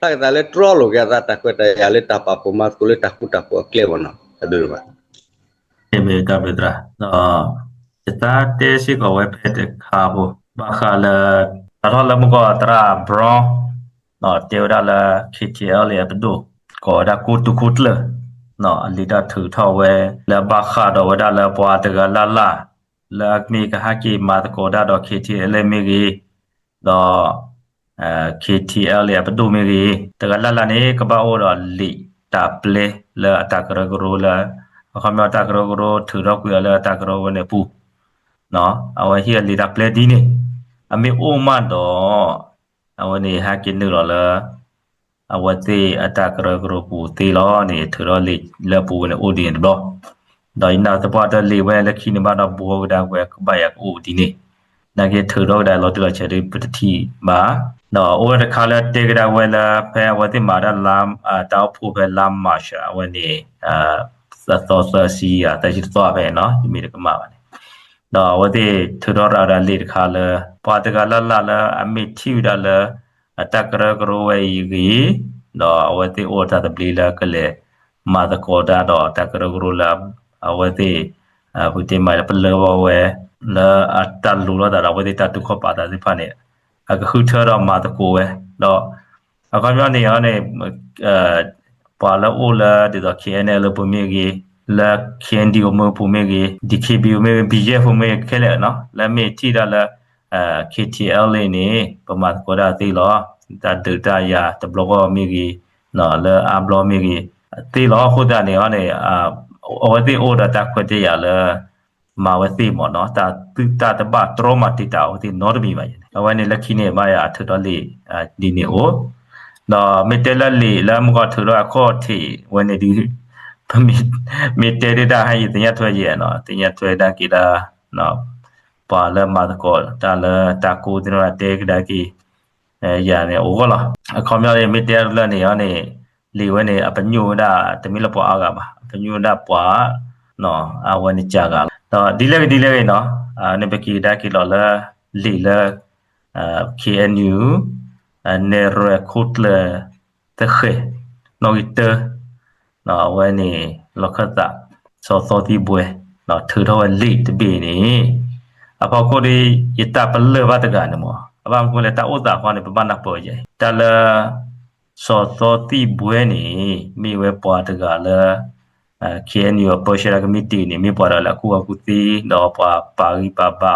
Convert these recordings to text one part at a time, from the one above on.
တၢ်ကသးလၢတြီလိာ်က့ၤအသးတၢ်ခွဲးတၢ်ယာ်လၢတၢ်ပာ်ဖှိၣ်မၤသကိးလၢတၢ်ဃူတၢ်ဖိးအကျဲမ့ၢ်နီၤ တၢ်ဘျုးဘၣ် မ့ၢ်တၢ်ဘျုးသရၣ် ဒီး ယသးတဲစ့ၢ်ကီးဝဲဖဲတခါဖိ ဘၣ်ဃးလၢ စးထီၣ်လၢမုၢ်ကီၢ်သရၣ် Brown တဲဝဲဒၣ်လၢ K T L A အပဒိၣ် ကိးဝဲဒၣ်ကိတိာ်ခိၣ်ကျၢၢ် အလံာ်တၢ်ထုးထီၣ်ဝဲ လၢအဘၣ်ဃးဒီးဝဲဒၣ်လၢပှၤတဂၤလၢ်လၢ် လၢအမ့ၢ်ကဟဲက့ၤမၤသကိးတၢ်ဒီး K T L A မ့ၢ်ဂ့ၤ ဒီး K T L A အပဒိၣ်မ့ၢ်ဂ့ၤ တဂၤလၢ်လၢ်န့ၣ် ကဘၣ်အိၣ်ဒီးလံာ်တၢ်ပျဲလၢအတၢ်ကရၢကရိလၢ အခီပညီတၢ်ကရၢကရိထုးထီၣ်ကွံာ်အီၤလၢအတၢ်ကရၢကရိန့ၣ်အပူၤ အဝဲဟ့ၣ်အလံာ်တၢ်ပျဲဒ်န့ၣ် အမ့ၢ်အိၣ်မးဒီး အဝဲန့ၣ်ဟဲက့ၤနုာ်လီၤလၢ အဝဲသ့ၣ်အတၢ်ကရၢကရိပူၤသ့လီၤန့ၣ် ထုးထီၣ်လံာ်လၢအပူၤဝဲန့ၣ်အိၣ်ဒ်န့ၣ်တဘျီ ဒီးယနာ်သပှၢ်တၢၢ်လံာ်ဝဲလၢခံန့ၣ်ဘၣ်ဒီးဘှီကဒါဝဲကဘၣ်ယၤကအိၣ်ဒ်န့ၣ် နာ်က့ထုးထီၣ်ကဒါလီၤတံၢ်လီၤဆဲးဒ်ပတထံၣ်ဘၣ် ဒီးအိၣ်ဝဲတခါလၢတဲကဒါဝဲလၢ ဖဲအဝဲသ့ၣ်မၤဒၣ်လါ တၢ်အိၣ်ဖှိၣ်ဖဲလါ March အဝဲန့ၣ် သီသၢဆံ သၢဆံတသီဖဲန့ၣ်နီၤ ယမ့ၢ်တကမၣ်ဘၣ်န့ၣ် ဒီးအဝဲသ့ၣ်ထုးထီၣ်ရၤဝဲဒၣ်လံာ်တခါလၢ ပှၤတဂၤလၢ်လၢ်လၢအမ့ၢ်ထံၣ်ဝဲဒၣ်လၢ အတၢ်ကရၢကရိဝဲအံၤဂ့ၤ ဒီးအဝဲသ့ၣ်အိၣ်တၢ်သဘျ့လၢကလဲၤမၤသကိးတၢ်ဒီးတၢ်ကရၢကရိလၢ အဝဲသ့ၣ် ပကတဲမးပလၢၢ်ဘၣ်ဝဲ လၢအတၢ်လိၤလိာ်သးဒီးအဝဲသ့ၣ်တၢ်တူၢ်ခီၣ်ပာ်သးသ့ၣ်တဖၣ်န့ၣ် အကဃုထၢဒီးမၤသကိးဝဲ ဒီး အခီပညီန့ၣ်အီၤန့ၣ် ပှၤလၢအိၣ်လၢဒ်သိး K N L ပူၤမ့ၢ်ဂ့ၤ, လၢ K N D O မ့ၢ်ပူၤမ့ၢ်ဂ့ၤ, D K B O မ့ၢ်ဂ့ၤ, B G F မ့ၢ်ဂ့ၤ ခဲလၢာ်နီၤ လၢမ့ၢ်ထံၣ်ဒၣ်လၢ K T L A န့ၣ် ပမၤသကိးဒၣ်သ့လီၤ. တၢ်ဒုးတၢ်ယၤတဘျီဃီမ့ၢ်ဂ့ၤ, လၢအါဘျီမ့ၢ်ဂ့ၤ သ့လီၤ. အဃိသတးန့ၣ်အီၤန့ၣ် အဝဲသ့ၣ်အိၣ်ဒီးတၢ်ခွဲးတၢ်ယာ်လၢ မၤဝဲသ့မ့ၢ်နီၤ, တၢ်သုတၢ်တဘၣ်တြီမၤတံာ်တာ်အဝဲသ့ၣ်နီတမံၤဘၣ်န့ၣ် အဝဲန့ၣ်လၢခံန့ၣ် ဘၣ်ယၤအထုးထီၣ်လံာ် ဒ်န့ၣ်အိၣ်, ဒီးမ့ၢ်တဲလၢလံာ်လၢမုၢ်ကီၢ်ထုးထီၣ်အခီၣ်ထံးဝဲန့ၣ်ဒုး မ့ၢ်တဲဒၣ်ဟဲယသ့ၣ်ညါထွဲယဲၢ်နီၤ, သ့ၣ်ညါထွဲဒၣ်က့ၤဒၣ် ပှၤလၢမၤသကိးတၢ်လၢတၢ်ကိးသ့ၣ်နီၤတဲကဒါက့ၤ ယၤန့ၣ်အိၣ်ဂီၢ်လီၤ. အခီပညီန့ၣ် မ့ၢ်တဲလၢန့ၣ်အီၤန့ၣ် လံာ်ဝဲန့ၣ် အပညိၣ်ဝဲဒၣ် တမ့ၢ်လၢပှၤအါဂၤဘၣ်, အပညိၣ်ဝဲဒၣ်ပှၤ အဝဲန့ၣ်ကဂၤလီၤ. ဒီးဒ်လဲၣ်ဂ့ၤဒ်လဲၣ်ဂ့ၤနီၤ, န့ၣ်ပက့ၤကဒါက့ၤလီၤလၢ လံာ်လၢ K N U နဲၣ်ရွဲၣ်ခိၣ်ကျၢၢ်သဃဲၤ နီၣ်ဂံၢ်တၢ အဝဲန့ၣ် လီၢ်ခၢၣ်သး စီၤသီသံဘှဲ ထုးထီၣ်ဝဲလံာ်တဘ့ၣ်န့ၣ် အဖီခိၣ်ဒီး ယတၢ်ပလၢၢ်ဘၣ်တဂၤန့ၣ်မ့ၢ် အဘၣ်မနုၤလဲၣ် တၢ်အိၣ်သးဃီန့ၣ် ပဘၣ်နၢ်ပၢၢ်ယဲၢ် တၢ်လၢ စီၤသီသံဘှဲန့ၣ် မ့ၢ်ဝဲပှၤတဂၤလၢ K N U အပၢဆှၢတၢ်ကမံးတံာ်န့ၣ် မ့ၢ်ပှၤတဂၤလၢအကူၣ်ဘၣ်ကူၣ်သ့ ဒီးပှၤပာ်ဂံၢ်ပာ်ဘါ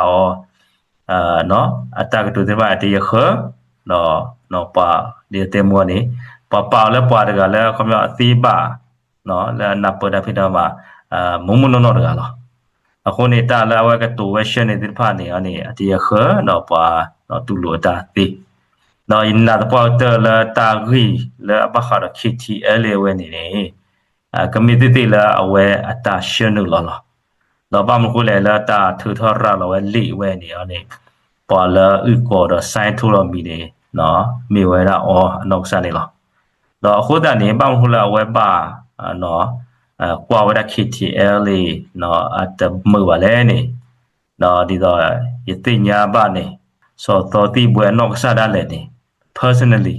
အီၤ အတၢ်ကတိၤသ့ၣ်တဖၣ်တယဃၢၤ ဒီး ပှၤ ဒ်တဲမူန့ၣ် ပှၤပာ်အီၤလၢပှၤတဂၤလၢအခီပညီအသ့ဘၣ် လၢအနၢ်ပၢၢ်တၢ်ဖံးတၢ်မၤ မ့ၢ်မ့ၢ်နီၢ်နီၢ်တဂၤလီၤ. အဃိန့ၣ် တၢ်လၢအဝဲကတိၤဝဲဆှၢန့ၣ်သ့ၣ်တဖၣ်န့ၣ်န့ၣ် အတယဃၢၤ ဒီးပှၤ တူၢ်လိာ်အတၢ်သ့ ဒီးယနာ်သပှၢ်ကတၢၢ်လၢတၢ်ဂ့ၢ်လၢအဘၣ်ဃးဒီး K T L A အဝဲန့ၣ်န့ၣ် ကမ့ၢ်သ့ၣ်သ့ၣ်လၢအဝဲအတၢ်ဆှၢနုာ်လီၤလီၤ. ဒီးဘၣ်မနုၤဃိလဲၣ်လၢတၢ်ထုးထီၣ်ရၤလီၤဝဲလံာ်ဝဲန့ၣ်န့ၣ် ပှၤလၢအုၣ်ကီၤဒီး sign ထိလီၤမံၤန့ၣ် မ့ၢ်ဝဲဒၣ်အီၤအနီၢ်ကစၢ်န့ၣ်လီၤ. ဒီးအဃိသတးန့ၣ် ဘၣ်မနုၤဃိလၢအဝဲဘၣ် ကွၢ်ဝဲဒၣ် K T L A အတမုာ်ဘၣ်လဲၣ်န့ၣ် ဒီးဒ်သိးယသ့ၣ်ညါဘၣ်န့ၣ် စီၤသီသံဘှဲအနီၢ်ကစၢ်ဒၣ်လဲာ်န့ၣ် personally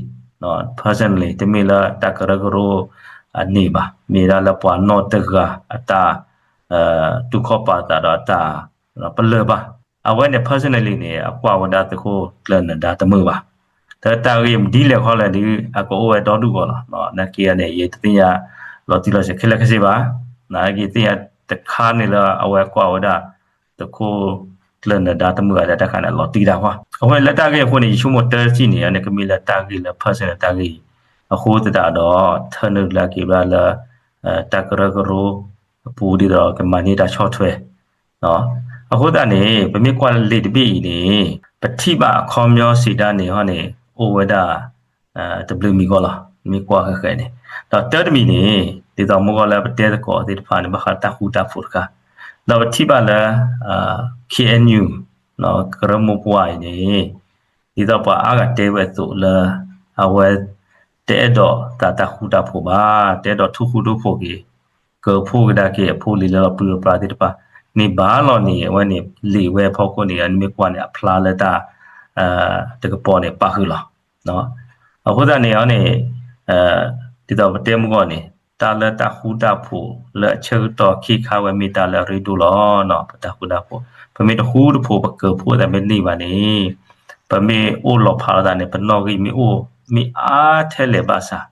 personally တမ့ၢ်လၢတၢ်ကရၢကရိအန့ၣ်ဘၣ်, မ့ၢ်ဒၣ်လၢပှၤနီၢ်တဂၤအတၢ် တူၢ်ခီၣ်ပာ်သးဒီးအတၢ်ပလၢၢ်ဘၣ်. အဝဲန့ၣ် personally န့ၣ် အကွၢ်ဝဲဒၣ်သုးခိၣ်ကျၢၢ်နၢၤဒါတမုာ်ဘၣ်. တၢ်တၢ်ဂ့ၢ်ဒ်လဲၣ်ခီလဲၣ်ဒီး အကအိၣ်ဝဲဒီဒူၣ်ဂီၢ်လီၤ. နာ်က့န့ၣ် ယတသ့ၣ်ညါလီၤတံၢ်လီၤဆဲးခဲလၢာ်ခဲဆ့ဘၣ်. နာ်က့သ့ၣ်ညါတခါန့ၣ်လၢအဝဲကွၢ်ဝဲဒၣ် သုးခိၣ်ကျၢၢ်နၢၤဒါတမုာ်ဘၣ်လၢတၢ်ခါန့ၣ် လီၤတံၢ်တၢ်ဃီ. အဃိန့ၣ် လၢတၢ်ဂ့ၢ်အဃိန့ၣ် ယဆိကမိၣ်တၢ်တထံၣ်န့ၣ် န့ၣ်ကမ့ၢ်လၢတၢ်ဂ့ၢ်လၢ personal တၢ်ဂ့ၢ် အဃိသတးဒီး ထၢနုာ်လၢက့ၤဝဲဒၣ်လၢ တၢ်ကရၢကရိအပူၤဒ်သိးကမၤန့ၢ်တၢ်ဆီၣ်ထွဲ အဃိသတးန့ၣ် ပမ့ၢ်ကွၢ်လၢလံာ်တဘ့ၣ်အံၤန့ၣ် ပထံၣ်ဘၣ်အခီပညီစံးဒၣ်န့ၣ်ဟီန့ၣ် အိၣ်ဝဲဒၣ် တဘျုးမံၤဃီလီၤ. မ့ၢ်ကွၢ်ဃဲးဃဲးန့ၣ် ဒီးတၢတမံၤန့ၣ် ဒ်သိးမုၢ်ဂီၢ်လၢပတဲသကိးသ့ၣ်တဖၣ်န့ၣ် ဘၣ်ဃးတၢ်ဃူတၢ်ဖိးတခါ ဒီးပထံၣ်ဘၣ်လၢ K N U ကရၢမိၢ်ပှၢ်အံၤန့ၣ် ဒ်သိးပှၤအါဂၤတဲဝဲအသိးလၢ အဝဲ တအဲၣ်ဒိးသးတၢ်ဃူတၢ်ဖိးဘၣ်, တအဲၣ်ဒိးထိၣ်ဃူထိၣ်ဖိးက့ၤ ကၢၤဖှိၣ်ကဒါက့ၤအဖိလံၤလၢလီၤပြံလီၤပြါသ့ၣ်တဖၣ်န့ၣ်ဘၣ်လီၤန့ၣ် အဝဲန့ၣ် လံာ်ဝဲအဖီခိၣ်န့ၣ် နမ့ၢ်ကွၢ်န့ၣ် အဖျါလၢတၢ် တကပီၤန့ၣ် ပာ်ဃုာ်လီၤ. အဃိသတးန့ၣ်အီၤန့ၣ် ဒ်သိးပတဲမုၢ်ဂီၢ်န့ၣ် တၢ်လၢတၢ်ဃူတၢ်ဖိးလၢအဆၢကတီၢ်ခံခါဝဲမ့ၢ်တၢ်လၢအရ့ဒိၣ်လီၤ. ပတၢ်ဃူတၢ်ဖိး ပမ့ၢ်တဃူတဖိး ပကၢၤဖိသးမ့ၢ်တန့ၢ်ဘၣ်န့ၣ် ပမ့ၢ်အိၣ်လီၤဖးလိာ်သးန့ၣ် ပနီၣ်ဂံၢ်မ့ၢ်အိၣ် မ့ၢ်အါထဲလဲၣ်ဘၣ်ဆၣ်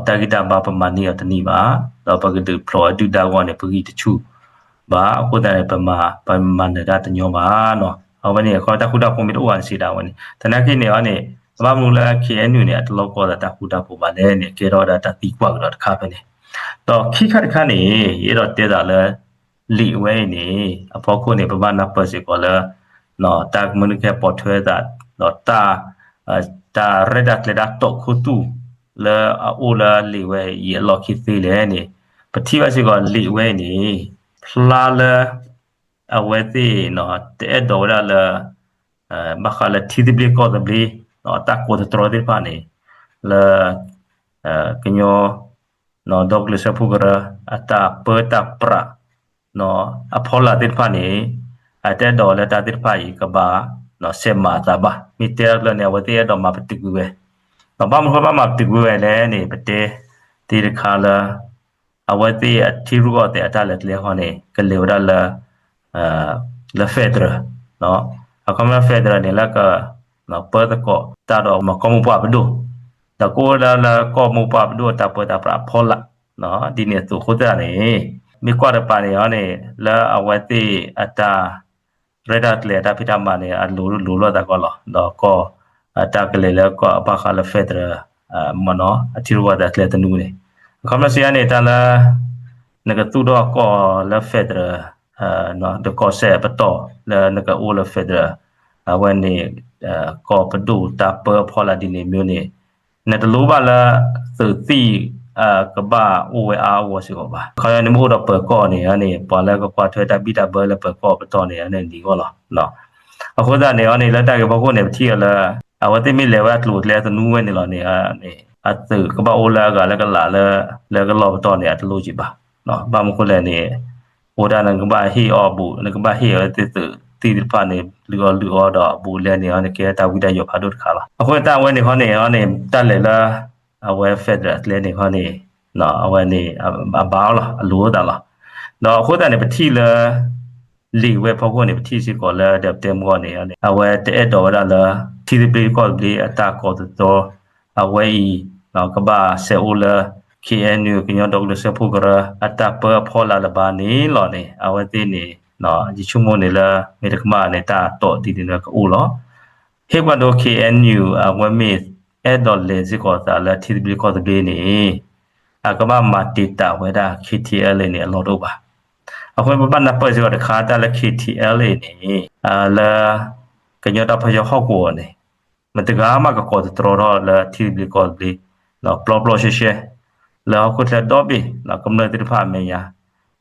တၢ်ဂံၢ်တၢ်ဘါပမၤန့ၢ်အီၤတန့ၢ်ဘၣ်, ဒီးပကဒုးဖျိးဝဲဒုၣ်ဒါအဂီၢ်န့ၣ် ပဂံၢ်တဆူၣ်ဘၣ်. အဃိသတးန့ၣ် ပမၤ ပမၤနၢၤတၢ်တညီဘၣ်နီၤ. အဝဲန့ၣ် အခီတၢ်ဃူတၢ်ဖိးမ့ၢ်တအိၣ်ဘၣ်န့ၣ်စံးဒၣ်ဝဲန့ၣ် သနာ်က့န့ၣ်အီၤန့ၣ် ဘၣ်မနုၤလၢ ခ့ၣ်အဲၣ်ယူၣ်န့ၣ် အတလိၣ်ကီၢ်သးတၢ်ဃူတၢ်ဖိးဘၣ်လဲၣ်န့ၣ် ကဲထီၣ်ဝဲဒၣ်တၢ်သံကွၢ်ကဒီးတခါဖဲန့ၣ်. ဒီးခံခါတခါန့ၣ် ယအဲၣ်ဒိးတဲသးလၢ လံာ်ဝဲအံၤန့ၣ် အဖီခိၣ်န့ၣ် ပဘၣ်နၢ်ပၢၢ်စ့ၢ်ကီးလၢ တၢ်မနုၤကဟဲပိာ်ထွဲသး ဒီးတၢ် တၢ်ရဲၣ်တၢ်ကျဲၤတၢ်တီခိၣ်သူၣ် လၢအအိၣ်လၢလံာ်ဝဲအံၤအလီၢ်ခံသ့လဲၣ်န့ၣ် ပထံၣ်ဘၣ်စ့ၢ်ကီးလံာ်ဝဲအံၤန့ၣ် ဖျါလၢ အဝဲသ့ၣ် တအဲၣ်ဒိးဝဲဒၣ်လၢ ဘၣ်ဃးလၢထံသဘျ့ကီၢ်သဘျ့ တၢ်ကိးသတြီသ့ၣ်တဖၣ်န့ၣ် လၢ ကညီ ဒီကလုာ်စၢဖှိၣ်ကရၢ အတၢ်ပၢတၢ်ပြး အဖီလာ်သ့ၣ်တဖၣ်န့ၣ် အတအဲၣ်ဒိးလၢတၢ်သ့ၣ်တဖၣ်အံၤကဘၣ် စဲးမၤအသးဘၣ်. မ့ၢ်တဲအကျၢၤန့ၣ် အဝဲသ့ၣ်အဲၣ်ဒိးမၤပတုာ်ကွံာ်ဝဲ ဒီးဘၣ်မနုၤဃိဘၣ်မၤပတုာ်ကွံာ်ဝဲလဲၣ်န့ၣ် ပတဲသ့တခါလၢ အဝဲသ့ၣ်အထံရူၢ်ကီၢ်သဲးအတၢ်လဲၤကျဲဃီန့ၣ် ကလဲၤဝဲဒၣ်လၢ လၢ federal အခီပညီ federal န့ၣ် လၢက ပၢသကိးတၢ်ဒီးမၤကီၢ်မိၢ်ပှၢ်ပဒိၣ် ဒီးကအိၣ်ဝဲဒၣ်လၢကီၢ်မိၢ်ပှၢ်ပဒိၣ်အတၢ်ပၢတၢ်ပြးအဖီလာ် ဒ်န့ၣ်အသိးအဃိသတးန့ၣ် မ့ၢ်ကွၢ်တပၤန့ၣ်အီၤန့ၣ် လၢအဝဲသ့ၣ်အတၢ် ရဲၣ်တၢ်ကျဲၤအတၢ်ဖံးတၢ်မၤန့ၣ် အလိၤလိၤလိာ်သးကီးလီၤ. ဒီးကီၢ် တၢ်ကလဲၤလၢကီၢ်အဘၣ်ဃးလၢ federal မ့ၢ်နီၤ အထံရူၢ်ကီၢ်သဲးအကျဲသနူန့ၣ် အခီပညီစံးအါန့ၣ် တၢ်လၢ နကသူၣ်ထီၣ်ကီၢ်လၢ federal ဒီးကီၢ်စဲၣ်ပတီၢ်လၢနကအိၣ်လၢ federal အဝဲန့ၣ် ကီၢ်ပဒိၣ်တၢ်ပၢအဖီလာ်ဒ်န့ၣ်မ့ၢ်န့ၣ် နတလိၣ်ဘၣ်လၢ သုးသံၣ် ကဘၣ်အိၣ်ဝဲအါအါဂီၢ်ဂီၢ်စ့ၢ်ကီးဘၣ်. ခီဖျိန့ၣ်မ့ၢ်အိၣ်ဒီးပၢၤကီၢ်န့ၣ်န့ၣ် ပှၤလၢကကွၢ်ထွဲတၢ်ဘံၣ်တၢ်ဘၢလၢပၢၤကီၢ်ပတီၢ်န့ၣ်န့ၣ် နံၤဂီၢ်လီၤ. အဃိသတးန့ၣ်အီၤန့ၣ် လၢတၢ်ဂ့ၢ်ဖီခိၣ်န့ၣ် ပထံၣ်အီၤလၢ အဝဲသ့ၣ်မ့ၢ်လဲၤဝဲအကျိၤအကျဲသနူဝဲန့ၣ်လီၤန့ၣ် အသုးကဘၣ်အိၣ်လၢအဂၤလၢကလးလၢ လၢကလီၢ်ပတီၢ်န့ၣ် အတလိၣ်က့ၤဘၣ်. ဘၣ်မနုၤဃိလဲၣ်န့ၣ် အိၣ်ဒၣ်နကဘၣ်ဟ့ၣ်အီၤအဘူး နကဘၣ်ဟ့ၣ်အီၤသ့ၣ်သုးသံၣ်သ့ၣ်တဖၣ်န့ၣ် လုၢ်အီၣ်လုၢ်အီဒီးအဘူးအလဲန့ၣ်အီၤန့ၣ် ကဲတၢ်ဝံတၢ်ယိးဖးဒိၣ်တခါလီၤ. အဃိတၢ်ဝဲန့ၣ်ခီန့ၣ်အီၤန့ၣ် တၢ်လဲၤလၢ အဝဲ federal အကျဲန့ၣ်ခီန့ၣ် အဝဲန့ၣ် အဘၣ်အီၤလီၤ အလိၤသးလီၤ. ဒီးအဃိသတးန့ၣ် ပထံၣ်လၢ လံာ်ဝဲဖီခိၣ်န့ၣ် ပထံၣ်စ့ၢ်ကီးလၢဒီးပတဲမုၢ်ဂီၢ်န့ၣ် အဝဲတအဲၣ်ဒိးဝဲဒၣ်လၢ ထံသဘျ့ကီၢ်သဘျ့အတၢ်ကိးသတြီ အဝဲအံၤ ကဘၣ်စဲးအိၣ်လၢ ခ့ၣ်အဲၣ်ယူၣ် ကညီဒီကလုာ်စၢဖှိၣ်ကရၢ အတၢ်ပၢအဖီလာ်လၢၤဘၣ်န့ၣ်လီၤန့ၣ် အဝဲသ့ၣ်န့ၣ် ယဆိကမိၣ်န့ၣ်လၢ မ့ၢ်တကမၣ်န့ၣ် တၢ်တိာ်ဒ်န့ၣ်လၢကအိၣ်လီၤ. ဟ့ၣ်ကွၢ်ဒိ ခ့ၣ်အဲၣ်ယူၣ် အဝဲမ့ၢ်အဲၣ်ဒိးလဲၤစ့ၢ်ကီးသးလၢထံသဘျ့ကီၢ်သဘျ့န့ၣ် အကဘၣ်မၤတံာ်တာ်ဝဲဒၣ် ခ့ၣ်ထံၣ်အဲလ်အ့န့ၣ် အလီၢ်တအိၣ်ဘၣ်. အဃိပဘၣ်နၢ်ပၢၢ်စ့ၢ်ကီးတခါ တၢ်လၢ ခ့ၣ်ထံၣ်အဲလ်အ့ န့ၣ် လၢ ကညီတၢ်ဖီၣ်ဃာ်ဟီၣ်ကဝီၤန့ၣ် မတၤတဂၤမးကကိးသတြီထီၣ်လၢထံသဘျ့ကီၢ်သဘျ့ ပျီပျီရှဲရှဲ လၢဟီၣ်ခိၣ်ချၢဒီဘ့ၣ် ကမျၢၢ်သ့ၣ်တဖၣ်အမဲာ်ညါ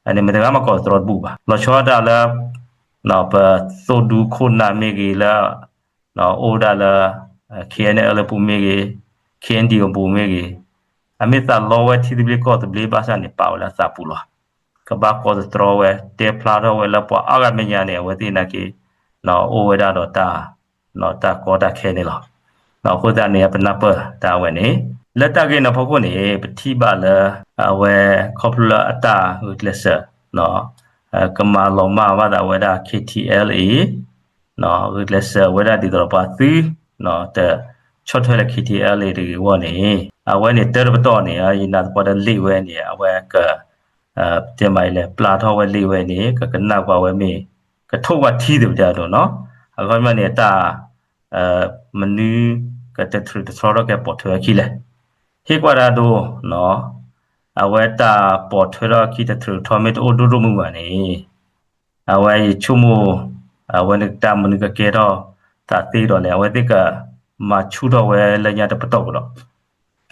အန့ၣ်မတၤတဂၤမးကိးသတြီတဘူၣ်ဘၣ်. လီၤဆီဒၣ်တၢ်လၢ ပသိၣ်ဒူခိၣ်နၢ်မ့ၢ်ဂ့ၤလၢ အိၣ်ဝဲဒၣ်လၢ ခ့ၣ်အဲၣ်ယူၣ် လၢပူၤမ့ၢ်ဂ့ၤ ခ့ၣ်အဲၣ်ယူၣ် အပူၤမ့ၢ်ဂ့ၤ အမ့ၢ်သးလီဝဲထံသဘျ့ကီၢ်သဘျ့ဘၣ်ဆၣ်န့ၣ် ပာ်ဝဲလၢအသးပူၤလီၤ. ကဘၣ်ကိးသတြီဝဲ တဲဖျါထီၣ်ဝဲလၢပှၤအါဂၤမဲာ်ညါန့ၣ် အဝဲသ့ၣ်နာ်က့ အိၣ်ဝဲဒၣ်ဒီးတၢ် တၢ်ကီတၢ်ခဲန့ၣ်လီၤ. အဃိသတးန့ၣ် ပနၢ်ပၢၢ်တၢ်ဝဲန့ၣ် လၢတၢ်ဂ့ၢ်န့ၣ်ဖီခိၣ်န့ၣ် ပထံၣ်ဘၣ်လၢ အဝဲခီဖျိလၢအတၢ်ဂုာ်ကျဲးစၢး ကမၤလီၤမၢ်ဘၣ်သးဝဲဒၣ် ခ့ၣ်ထံၣ်အဲလ်အ့ ဂုာ်ကျဲးစၢးဝဲဒၣ်ဒ်သိးဒီးပှၤသု တဆီၣ်ထွဲလၢ ခ့ၣ်ထံၣ်အဲလ်အ့ တဂ့ၤအဂီၢ်န့ၣ် အဝဲန့ၣ်တၢ်တပတီၢ်န့ၣ် ယနာ်သပှၢ်တၢ်လံာ်ဝဲန့ၣ် အဝဲက တဲမးအံၤလဲၣ် ပျၢ်ထီၣ်ဝဲလံာ်ဝဲန့ၣ် ကကနၣ်ကွၢ်ဝဲမ့ၢ် ကထိၣ်ကွၢ်ထံသပတဲဒိၣ်နီၤ အခီပညီန့ၣ် တၢ် မနုၤကတထြုးတထြီထီၣ်ကဲပိာ်ထွဲအခံလဲၣ်. ဟ့ၣ်ကွၢ်တၢ်ဒိ အဝဲတၢ်ပိာ်ထွဲထီၣ်အခံတထြုးထီၣ်မ့ၢ်တအိၣ်ဒိၣ်ဒိၣ်မုၢ်မုၢ်ဘၣ်န့ၣ် အဝဲယဆိကမိၣ် အဝဲန့ၣ်တၢ်မနုၤကကဲထီၣ်သးသ့ဒီးလဲၣ် အဝဲသ့ၣ်ကမၤဆူၣ်ထီၣ်ဝဲလၢညါတပတီၢ်ကဒီး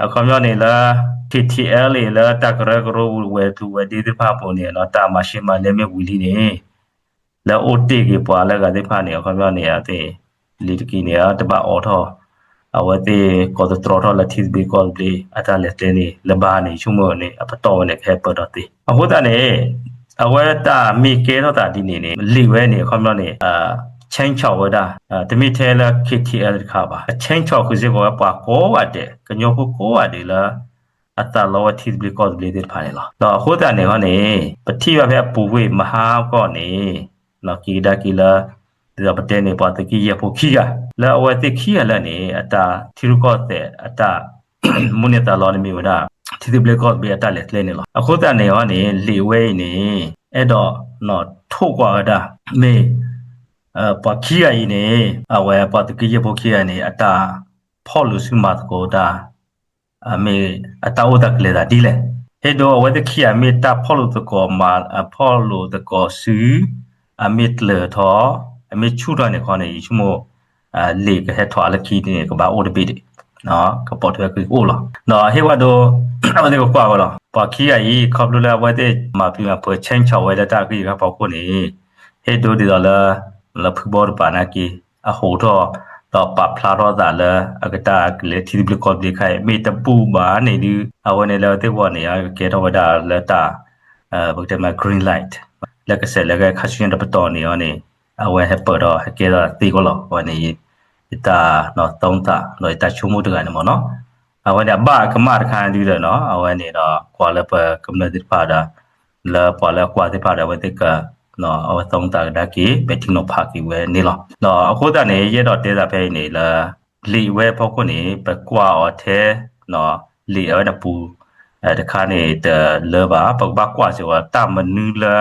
အခီပညီန့ၣ်လၢ ခ့ၣ်ထံၣ်အဲလ်အ့ လၢတၢ်ကရၢကရိဝဲၤကျိၤဝဲၤဒ့သ့ၣ်တဖၣ်အပူၤန့ၣ် တၢ်မၤရှဲမၤလဲမ့ၢ်ဝံၤလံန့ၣ် လၢအိၣ်တ့ၢ်က့ၤပှၤလၢအဂၤသ့ၣ်တဖၣ်န့ၣ် အခီပညီန့ၣ် အဝဲသ့ၣ် လံာ်တက့ၢ်န့ၣ် တဘၣ်အိးထီၣ် အဝဲသ့ၣ်ကိးသတြီထီၣ်လၢထံသဘျ့ကီၢ်သဘျ့အတၢ်လဲၤကျဲန့ၣ် လၢဘၣ်န့ၣ် ယဆိကမိၣ်န့ၣ် အပတီၢ်ဝဲန့ၣ် ကဟဲပၢၢ်ထီၣ်သ့. အဃိသတးန့ၣ် အဝဲတၢ်မ့ၢ်ကဲထီၣ်သးဒ်န့ၣ်န့ၣ် လံာ်ဝဲန့ၣ် အခီပညီန့ၣ် change ဝဲဒၣ် တမ့ၢ်ထဲလၢ K T L တခါဘၣ်, အ change ဃုာ်စ့ၢ်ကီးဝဲပှၤကိးဂၤဒဲး, ကညီဖိကိးဂၤဒဲးလၢ အသးလီဝဲထံသဘျ့ကီၢ်သဘျ့သ့ၣ်တဖၣ်န့ၣ်လီၤ. ဒီးအဃိသတးန့ၣ်ဟီန့ၣ် ပထံၣ်ဘၣ်ဖဲအပူၤကွံာ်မဟါကီၢ်န့ၣ် က့ၤကဒါက့ၤလၢ ဒ်သိးပတဲန့ၣ် ပှၤသုးက့ယဲၢ်ဖိခံဂၤ လၢအဝဲသ့ၣ်ခံဂၤလၢာ်န့ၣ် အတၢ်ထံရူၢ်ကီၢ်သဲးအတၢ် မိၣ်န့ၢ်သးလီန့ၣ်မ့ၢ်ဝဲဒၣ် ထံသဘျ့ကီၢ်သဘျ့အတၢ်လဲၤကျဲန့ၣ်လီၤ. အဃိသတးန့ၣ်ဟီန့ၣ် လံာ်ဝဲအံၤန့ၣ် အဲၣ်ဒိးနီၣ်ထိၣ်ကွၢ်ဝဲဒၣ် မ့ၢ် ပှၤခံဂၤအံၤန့ၣ် အဝဲပှၤသုးက့ယဲၢ်ဖိခံဂၤန့ၣ် အတၢ်ဖီၣ်လိာ်စုမၤသကိးတၢ် မ့ၢ်အတၢ်အိၣ်သးကလဲၤသးဒ်လဲၣ်. ဟ့ၣ်ဒိအဝဲသ့ၣ်ခံဂၤမ့ၢ်တၢ်ဖီၣ်လိာ်သကိးမၤ ဖီၣ်လိာ်သကိးစု အမ့ၢ်ကျၢၤထီၣ် အမ့ၢ်ဆူၣ်ထီၣ်န့ၣ်ခီန့ၣ် ယဆိကမိၣ် လံာ်ကဟဲထီၣ်အလၢခံန့ၣ် ကဘၣ်အိၣ်တဘ့ၣ်ဒံး ကပိာ်ထွဲက့ၤကအိၣ်လီၤ. ဒီးဟ့ၣ်ဝဲဒိ အဝဲသ့ၣ်ကကွၢ်ဝဲလီၤ. ပှၤခံဂၤအံၤ ခီဖျိလၢအဝဲသ့ၣ်မၤပျံၤမၤဖုး change ဝဲလၢတၢ်ဂ့ၢ်တခါဖီခိၣ်န့ၣ် ဟ့ၣ်ဒိဒ်သိးလၢ လၢဖုဘီတပၤနာ်က့ အဟိးထီၣ် ဒီးပာ်ဖျါထီၣ်သးလၢ အကတၢၢ်ကလဲၤထံသဘျ့ကီၢ်သဘျ့ခါအံၤ မ့ၢ်တဘူၣ်ဘၣ်န့ၣ်ဒုး အဝဲန့ၣ်လၢအဝဲသ့ၣ်ဂီၢ်န့ၣ် ကကဲထီၣ်ဝဲဒၣ်လၢတၢ် ပကတဲမး green light လၢကစဲးလၢကခါဆူညါတပတီၢ်န့ၣ်အီၤန့ၣ် အဝဲဟဲပၢၢ်ဒီးဟဲကဲထီၣ်သ့ကီးလီၤ. အဝဲန့ၣ် ယတၢ်နီၣ် သုံးသပ် ဒီးယတၢ်ဆိကမိၣ်တဂၤန့ၣ်မ့ၢ်နီၤ. အဝဲန့ၣ်အဘၣ်ကမၣ်တခါဒုဒီးနီၤ အဝဲန့ၣ်ဒီးကွၢ်လၢပကမျၢၢ်သ့ၣ်တဖၣ်ဒီး လၢပှၤလၢအကွၢ်သ့ၣ်တဖၣ်ဒီး အဝဲသ့ၣ်က အဝဲ သုံးသပ် ကဒါက့ၤ ပဲာ်ထံနီၤဖးက့ၤဝဲန့ၣ်လီၤ. ဒီးအဃိသတးန့ၣ် ယအဲၣ်ဒိးတဲသးဖဲအံၤန့ၣ်လၢ လံာ်ဝဲအဖီခိၣ်န့ၣ် ပကွၢ်အီၤထဲ လံာ်အဝဲန့ၣ်ပူၤ တခါန့ၣ်တလၢဘၣ် ပကဘၣ်ကွၢ်စ့ၢ်ကီး တၢ်မနုၤလၢ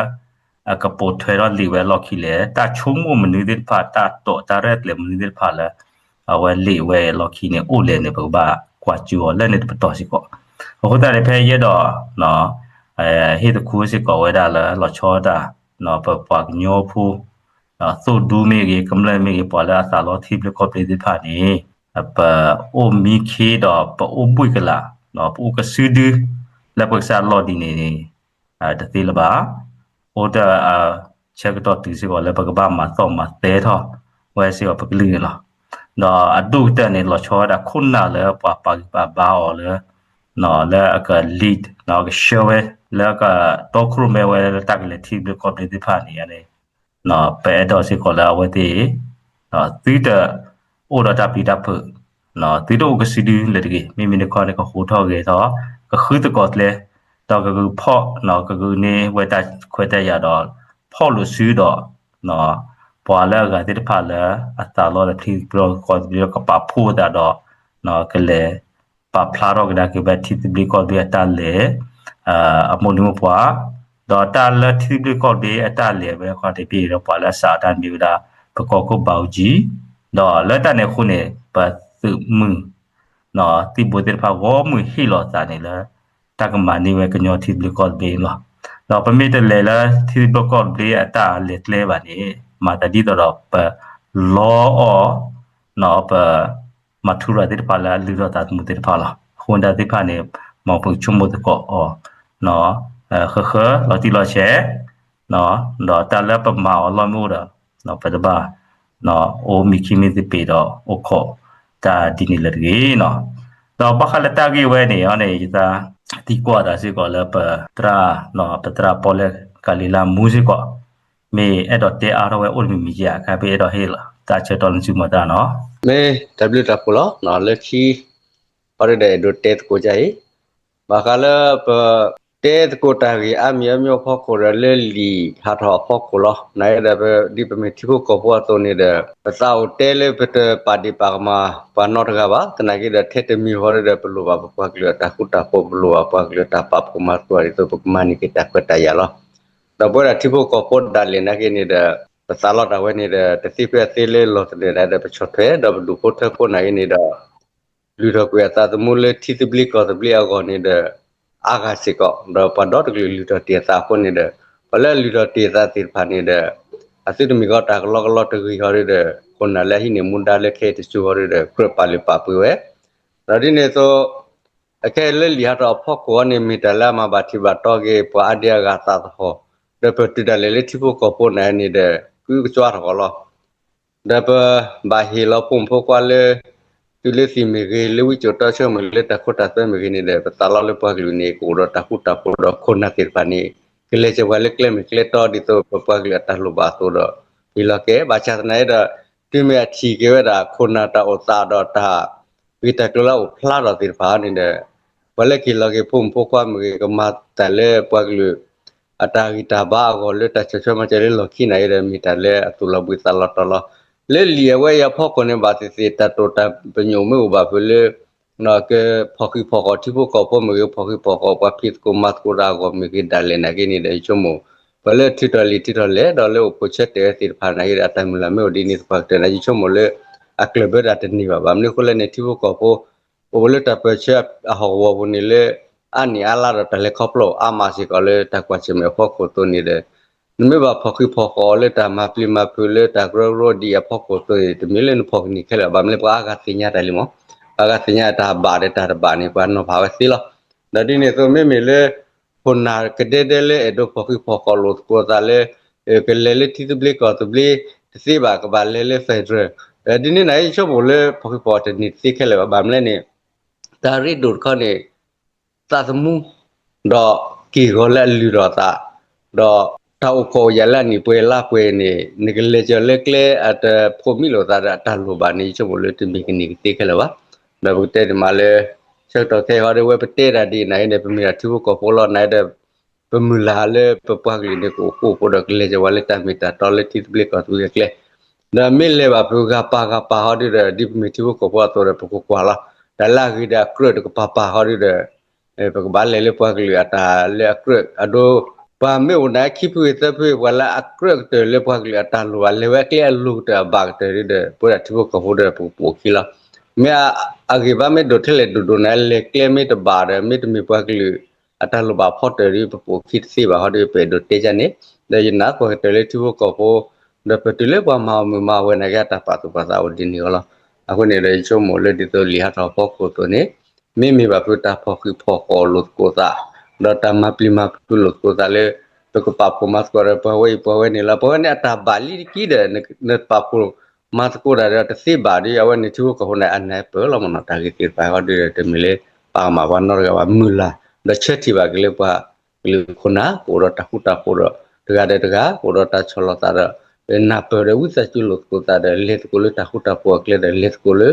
အကပိာ်ထွဲထီၣ်လံာ်ဝဲအလီၢ်ခံလဲၣ်, တၢ်ဆိကမိၣ်မနုၤသ့ၣ်တဖၣ် တၢ်တိာ်တၢ်ရဲၣ်ကျဲၤမနုၤသ့ၣ်တဖၣ်လၢ အဝဲလံာ်ဝဲအလီၢ်ခံန့ၣ် အိၣ်လဲၣ်န့ၣ် ပကဘၣ်ကွၢ်စူအီၤလၢန့ၣ်တပတီၢ်စ့ၢ်ကီး. အဃိသတးန့ၣ် ဖဲယအဲၣ်ဒိး ဟ့ၣ်သခူစ့ၢ်ကီးဝဲဒၣ်လၢလီၤဆီဒၣ်တၢ် ပပှၤကညီဖိ သိၣ်ဒူမ့ၢ်ဂ့ၤ ကမျၢၢ်မ့ၢ်ဂ့ၤ ပှၤလၢအသးလီထံသဘျ့ကီၢ်သဘျ့သ့ၣ်တဖၣ်န့ၣ် ပအိၣ်မံခ့ဒီးပအိၣ်ဘှံးကလာ် ပအိၣ်ကစုဒု လၢပကစၢ်လီၢ်ဒ်န့ၣ်န့ၣ် တသ့လၢၤဘၣ်. အိၣ်ဒီးအဆၢကတီၢ်တုၤစ့ၢ်ကီးလၢပကဘၣ်မၤသီၣ်မၤသဲထီၣ်ဝဲစ့ၢ်ကီးပကလုၢ်န့ၣ်လီၤ. ဒီးအဒိၣ်ကတၢၢ်န့ၣ် လီၤဆီဝဲဒၣ်ခိၣ်နၢ်လၢပှၤပာ်ဂံၢ်ပာ်ဘါအီၤလၢ လၢအက lead အကဆှၢဝဲ လၢအကတီခိၣ်ရိၣ်မဲဝဲလၢတၢ်ကလဲၤထံသဘျ့ကီၢ်သဘျ့သ့ၣ်တဖၣ်န့ၣ်န့ၣ် ပအဲၣ်ဒိးစ့ၢ်ကီးလၢအဝဲသ့ၣ် သုတအိၣ်ဒီးတၢ်ပျံၤတၢ်ဖုး သုတအိၣ်ကစုဒုလၢၤတဂ့ၤ. မ့မ့ၢ်တခီန့ၣ် ကဟိးထီၣ်ဂဲၤထီၣ် ကဃုသကိးကျဲ ဒီးကဂုာ်ဖီၣ် ကဂုာ်န့ၢ်ဝဲတၢ်ခွဲးတၢ်ယာ်ဒီး ဖီၣ်လိာ်စုဒီး ပှၤလၢအဂၤသ့ၣ်တဖၣ်လၢ အသးလီဒီးထံသဘျ့ကီၢ်သဘျ့ဒီး ကပာ်ဖှိၣ်အသးဒီး ကလဲၤ ပာ်ဖျါထီၣ်ကဒါက့ၤဝဲထံသဘျ့ကီၢ်သဘျ့အတၢ်လဲၤ အမိၢ်နံၤမိၢ်ပှၢ် ဒီးတၢ်လၢထံသဘျ့ကီၢ်သဘျ့အတၢ်လဲၤဝဲအခီၣ်ထံး ပ့ၢ်ဒီးပှၤလၢအစးအတၢ်မ့ၢ်ဝဲဒၣ် ပကီၢ်ခိၣ်ဘးအူကၠံ ဒီးလၢတၢ်န့ၣ်အဃိန့ၣ် ပသုးမုၢ် သံၣ်ဘိသ့ၣ်တဖၣ်ဂီၢ်မုၢ်ဟ့ၣ်လီၤသးန့ၣ်လၢ တၢ်ကမၤန့ၢ်ဝဲကညီထံသဘျ့ကီၢ်သဘျ့န့ၣ်လီၤ. ဒီးပမ့ၢ်တလဲၤလၢထံသဘျ့ကီၢ်သဘျ့အတၢ်လဲၤကျဲဘၣ်န့ၣ် မၤသးဒ်သိးဒီးပလီအီၤ ပ မၤထူရၤသ့ၣ်တဖၣ်လၢအလုၢ်ထီၣ်သးသမူသ့ၣ်တဖၣ်လီၤ. အဃိဒၣ်သ့ၣ်တဖၣ်န့ၣ် မ်ပကဆိကမိၣ်သကိးအီၤ ဃၢဃၢလီၤတံၢ်လီၤဆဲး ဒီးတၢ်လၢပမၤအီၤလီၢ်မ့ၢ်အိၣ်ဒီး ပတဘၣ် အိၣ်မံခံမံသပ့ၤဒီးအိၣ်ခိးတၢ်ဒ်န့ၣ်လၢၤတဂ့ၤနီၤ. ဒီးဘၣ်ဃးလၢတၢ်ဂ့ၢ်ဝဲန့ၣ်အီၤန့ၣ် ယသးသံကွၢ်သးစ့ၢ်ကီးလၢပသရၣ် ပသရၣ်ပီၣ်လဲၣ်ကၤလံၤလါမူစ့ၢ်ကီး မ့ၢ်အဲၣ်ဒိးတဲအါထီၣ်ဝဲအိၣ်တမံၤမံၤဧါ အခါဖဲအဲၣ်ဒိးဟ့ၣ်လီၤ တၢ်ဆၢကတီၢ်လၢနစုမၤတၢ်နီၤ. မ့ၢ်တၢ်ဘျုးတၢ်ဖှိၣ်လီၤ. လၢခံ ပှၤဒၣ်အဲၣ်ဒိးတဲသကိးဒ်အံၤ ဘၣ်ဃးလၢပ တဲသကိးတၢ်ဂ့ၢ်အါမံၤအါမံၤအဖီခိၣ်ဒီးလၢလံာ်ဟးထီၣ်အဖီခိၣ်လီၤ. နာ်က့ဒီး ဒ်ပမ့ၢ်ထံဖိကီၢ်ဖိအသိးန့ၣ်ဒီး ပသးအိၣ်တဲလၢပတပာ်ဒ့ၣ်ပာ်ကမၣ်ပှၤနီတဂၤဘၣ်. သနာ်က့ဒီး ထဲတမံၤဃီဒီး ပလိၣ်ဘၣ်ပပှၤကလုာ်အတၢ်ဃူတၢ်ဖိး ပလိၣ်ဘၣ်ပှၤကလုာ်အတၢ်ပာ်ဖှိၣ်မၤသကိး ဒ်သိးပကမၤန့ၢ်က့ၤတၢ်ခွဲးတၢ်ယာ်လီၤ. ဒီးပဝဲဒၣ်ထံဖိကီၢ်ဖိဒၣ်လဲာ်နာ်က့န့ၣ်ဒီး ပသးလီတၢ်ဝဲန့ၣ်ဒီး တသ့ဖဲအသ့လၢလီၢ်သနၢၣ်ဒၣ်ဒီး ပဆီၣ်ထွဲဒီးပဒူၣ်ဖိထၢဖိနာ်က့န့ၣ်ဒီး လုၢ်ထီၣ်ကွံာ်အသးသမူလၢထံသဘျ့ကီၢ်သဘျ့အဂီၢ်န့ၣ်ဒီး အါဂၤစ့ၢ်ကီး ဒီးပှၤဒီတကလုာ်လုၢ်ထီၣ်တ့ၢ်အသးအဃိန့ၣ်ဒီး ပှၤလၢအလုၢ်ထီၣ်တ့ၢ်အသးသ့ၣ်တဖၣ်န့ၣ်ဒီး အသုတမ့ၢ်ဃီတၢ်ကလီကလီတဂ့ၤဃီဒီး ခိၣ်နၢ်လၢအဟံးန့ၢ်မူဒါလၢခဲအံၤတစိၤဃီဒီး ကြၢးပာ်လုၢ်ပာ်ပှ့ၤဝဲ ဒီးဒ်န့ၣ်အသိး အခဲအံၤလၢလံာ်ဟးထီၣ်အဖီခိၣ်အံၤန့ၣ် မ့ၢ်တၢ်လၢအမၤဘၣ်ထံးဘၣ်တီက့ၤ ပှၤအါဒံအါဂၤသးသဟီၣ်, ဒီးပတုၤဒၣ်လဲာ်လၢထံဖိကီၢ်ဖိန့ၣ်န့ၣ်ဒီး ကအုကစွါထီၣ်ကီးလီၤ. ဒီးပဘၣ်ဟ့ၣ်လီၤဖိမုၣ်ဖိခွါလၢ သုးလၢသံၣ်မ့ၢ်ဂ့ၤ, လၢဝံစိာ်တီဆၢမ့ၢ်ဂ့ၤ, လၢတၢ်ခိတၢ်သွဲမ့ၢ်ဂ့ၤန့ၣ်ဒီး ပသးလီလၢပှၤကလုာ်န့ၣ် ကအိၣ်ဒီးတၢ်ဃူတၢ်ဖိးဒီးခိၣ်နၢ်သ့ၣ်တဖၣ်န့ၣ် ကလဲၤစၢၤပှၤလၢကျဲမ့ၢ်ကျဲတီ ဒ်သိးပပှၤကလုာ်အတၢ်လိၣ်ဘၣ်အသိးဒီး ပ ဟ့ၣ်လီၤက့ၤ ဘၣ်ဆၣ်သနာ်က့ဒီး တုၤမ့ၢ်အထံၣ်က့ၤဝဲဒၣ် ခိၣ်နၢ်တၢ်အိၣ်သးဒီးတၢ် ဂ့ၢ်တၢ်ကျိၤလၢအအိၣ်ဖျါထီၣ်သ့ၣ်တဖၣ်န့ၣ်ဒီး ပှၤလၢကဟ့ၣ်လီၤက့ၤဖိမုၣ်ဖိခွါမ့ၢ်ဂ့ၤ ကမၤတၢ်လၢပှၤကလုာ် အတၢ်ဂံၢ်တၢ်ဘါအဂီၢ်လၢတၢ်ဆီၣ်ထွဲမၤစၢၤလၢလီၢ်ခံန့ၣ်ဒီး မ့ၢ်တၢ်လၢအသူၣ်လီၤဘှံးသးလီၤတီၤလီၤ. လၢလံာ်အဝဲအံၤအဖီခိၣ်န့ၣ် ဘၣ်သ့ၣ်သ့ၣ် တၢ်တိာ်တၢ်ပညိၣ်မ့ၢ်အိၣ်ဘၣ်ဖဲလၢ ကဖီၣ်ဃံးဖီၣ်ဃာ်ထံဖိကီၢ်ဖိမ့ၢ်ဂ့ၤ ဖီၣ်ဃံးဖီၣ်ဃာ်ပှၤဖံးသကိးမၤသကိးတၢ်အဂီၢ်မ့ၢ်ဂ့ၤ ဒၣ်လဲာ်နာ်က့န့ၣ်ဒီး ယဆိကမိၣ် ပှၤလၢထုးထီၣ်လံာ်ထုးထီၣ်လဲၢ် ဒီးလၢအိၣ်ဖှိၣ်ဆၢတဲာ်ဝဲသ့ၣ်တဖၣ်နာ်က့ဒီး အတၢ်မုၢ်လၢ်မ့ၢ်အိၣ်ဒ်န့ၣ်သပှၢ်ကတၢၢ်န့ၣ် ယဆိကမိၣ်လၢ အကျၢၢ်ဘၢတၢ်တန့ၢ်ဘၣ်ဘၣ်. မနုၤအဃိလဲၣ်န့ၣ် ထံဖိကီၢ်ဖိ အိၣ်လၢတၢ်ပၢၢ်ဆၢအဟီၣ်ကဝီၤပူၤန့ၣ်လၢ အါနံၣ်အါလါဒီးတၢ်လဲၤခီဖျိအါမးစ့ၢ်ကီးလၢတၢ်ကွၢ်ဆၢၣ်မဲာ်အဖီခိၣ်အသိးန့ၣ်ဒီး နမ့ၢ်ဘၣ်ဖီၣ်ဃံးဖီၣ်ဃာ်လၢတၢ်မၤပျံၤမၤဖုးလၢတၢ်ကရၢကရိဒ်အဖီခိၣ်အသိးန့ၣ် တမ့ၢ်လၢနဖီၣ်ကန့ၢ်ခဲလၢာ် ဘၣ်မနုၤလၢပှၤအါဂၤသ့ၣ်ညါတၢ်လံမး, ပှၤအါဂၤသ့ၣ်ညါတၢ်ဘၣ်ဒီးတၢ်တဘၣ်န့ၣ် ပှၤနီၤဖးဝဲသ့လီၤ. ဒီးဒ်န့ၣ်အသိးမ့မ့ၢ်လၢ ခိၣ်နၢ်ကဒဲဒဲလၢအဲၣ်ဒိးဖီၣ်ဃံးဖီၣ်ဃာ်လိာ်သကိးသးလၢ ကလဲၤလၢထံသဘျ့ကီၢ်သဘျ့ တသ့ဘၣ် ကဘၣ်လဲၤလၢ federal ဒ်န့ၣ်န့ၣ် ယဆိကမိၣ်လၢဖီၣ်ဃံးဖီၣ်တန့ၢ်တသ့ခဲလၢာ်ဘၣ် ဘၣ်မနုၤလဲၣ်န့ၣ် တၢ်ရ့ဒိၣ်တခီန့ၣ် သးသမူ ဒီးက့ၢ်ဂီၤလၢအလုၢ်ထီၣ်အသး ဒီးတၢ်အိၣ်ခိးအိၣ်ယာ်လၢအနံၣ်ပှဲၤလါပှဲၤန့ၣ် နကလဲၤကၢၤလၢကျဲအတဖိးမံလိာ်သးဒီးအတၢ်လိၣ်ဘၣ်န့ၣ် ယဆိကမိၣ်လၢတမ့ၢ်ကန့ၢ်ကသ့ခဲလၢာ်ဘၣ်. ဒီးပကတဲဒ်မးလၢ ဆၢကတီၢ်ခဲအံၤဟီဒီး ဝဲပတဲတၢ်ဒ်အံၤန့ၣ်ဒီး ပမ့ၢ်ဒၣ်ထံဖိကီၢ်ဖိလီၤန့ၣ်ဒီး ပမုၢ်လၢ်လၢပပှၤကလုာ်န့ၣ် ကအိၣ်ဃူအိၣ်ဖိးဒီးကလဲၤကၢၤဝဲလၢတၢ်မ့ၢ်တၢ်တီလၢထံသဘျ့ကီၢ်သဘျ့အကျဲ ဒီးမ့ၢ်လဲၤဘၣ်ဖုးဂၤပာ်ဂၤပာ်ဟီဒီး ဒ်ပမ့ၢ်ထံဖိကီၢ်ဖိအသိးဒီး ပကကွၢ်လီၤ. တၢ်လၢအဂ့ၤဒီးအကြၢးတကပၤပၤဟီဒီး ပကဘၣ်လဲၤလၢပှၤကလုာ်အတၢ်လၢအကြၢးအဒိ ပှၤမ့ၢ်အိၣ်နၤခံဖုဂ့ၤသၢဖုဂ့ၤ ပှၤလၢအကြၢးကတၢၢ်လၢပှၤကလုာ်အတၢ်လိၣ်ဘၣ် လဲၤဝဲအကျဲအလိၤကတၢၢ်အဘၣ်ကတၢၢ်ဒီး ပဝဲဒၣ်ထံဖိကီၢ်ဖိဒီး ပကပိာ်ခံလီၤ. မ့ၢ်အဂ့ၤဘၣ်မ့ၢ်ဒိၣ်ထဲလဲၣ်ဒိၣ်ဒိၣ်န့ၣ် လဲၤကျဲမ့ၢ်တဘၣ်ဒီး မ့တမ့ၢ်ပှၤကလုာ်အတၢ်လိၣ်ဘၣ်ဖီတၢၢ်ဒီး ပပိာ်ခံတသ့ဘၣ်ဟီဒီး ပအဲၣ်ဒိးတဲဒ်န့ၣ် ဒီးယနာ်ကွၢ်ကတၢၢ်လၢထံဖိကီၢ်ဖိ ဒီးပတုၤလၢပှၤမၤအီၣ်မုာ်မၤအီၣ်ဝဲနာ်က့ အတၢ်ပာ်သူၣ်ပာ်သးအိၣ်ဒ်န့ၣ်လီၤ. အဃိန့ၣ်ဒီး ယဆိကမိၣ်လၢဒ်သိးလံာ်ဟးထီၣ်အဖီခိၣ်အသိးန့ၣ် မ့မ့ၢ်ဘၣ်ဖုးတၢ်ဖီၣ်ဃံးဖီၣ်ဃာ်လိာ်သကိးသး ဒီးတၢ်မၤပျံၤမၤဖုးလိာ်သကိးသးလၢ ပကပာ်ဖှိၣ်မၤသကိးဒီးပှၤဝဲအံၤပှၤဝဲန့ၣ်လီၤ. ပှၤဝဲန့ၣ်အတၢ်ဘၣ်လံတက့ၢ်ဒီး နပာ်ဖှိၣ်မၤသကိးတၢ်ဒီးတသ့ဘၣ်ဒီး အဝဲန့ၣ်ထံဖိကီၢ်ဖိန့ၣ် အနၢ်ပၢၢ်လီၤမ့ၢ်နီၤ တၢ်ဂ့ၢ်သ့ၣ်တဖၣ်ဟီဒီး တမ့ၢ်လၢပာ်မၤပှၤနီတဂၤဘၣ် မုၢ်လၢ် ဒီးဆၢထံၣ်ဘၣ်က့ၤလၢပှၤကလုာ်ခိၣ်နၢ် ကအိၣ်ဒီးတၢ်ဃူတၢ်ဖိးဒီး တဂၤဒီးတဂၤ ကအိၣ်ဒီးတၢ်ဆီၣ်လီၤသးဒီး နၢ်ပၢၢ်ဒီးဝံသးစူၤလိာ်သကိးသးဒီး လဲၤသကိးလၢတၢ်ဃူတၢ်ဖိးအကျဲဒီး လဲၤသကိးလၢ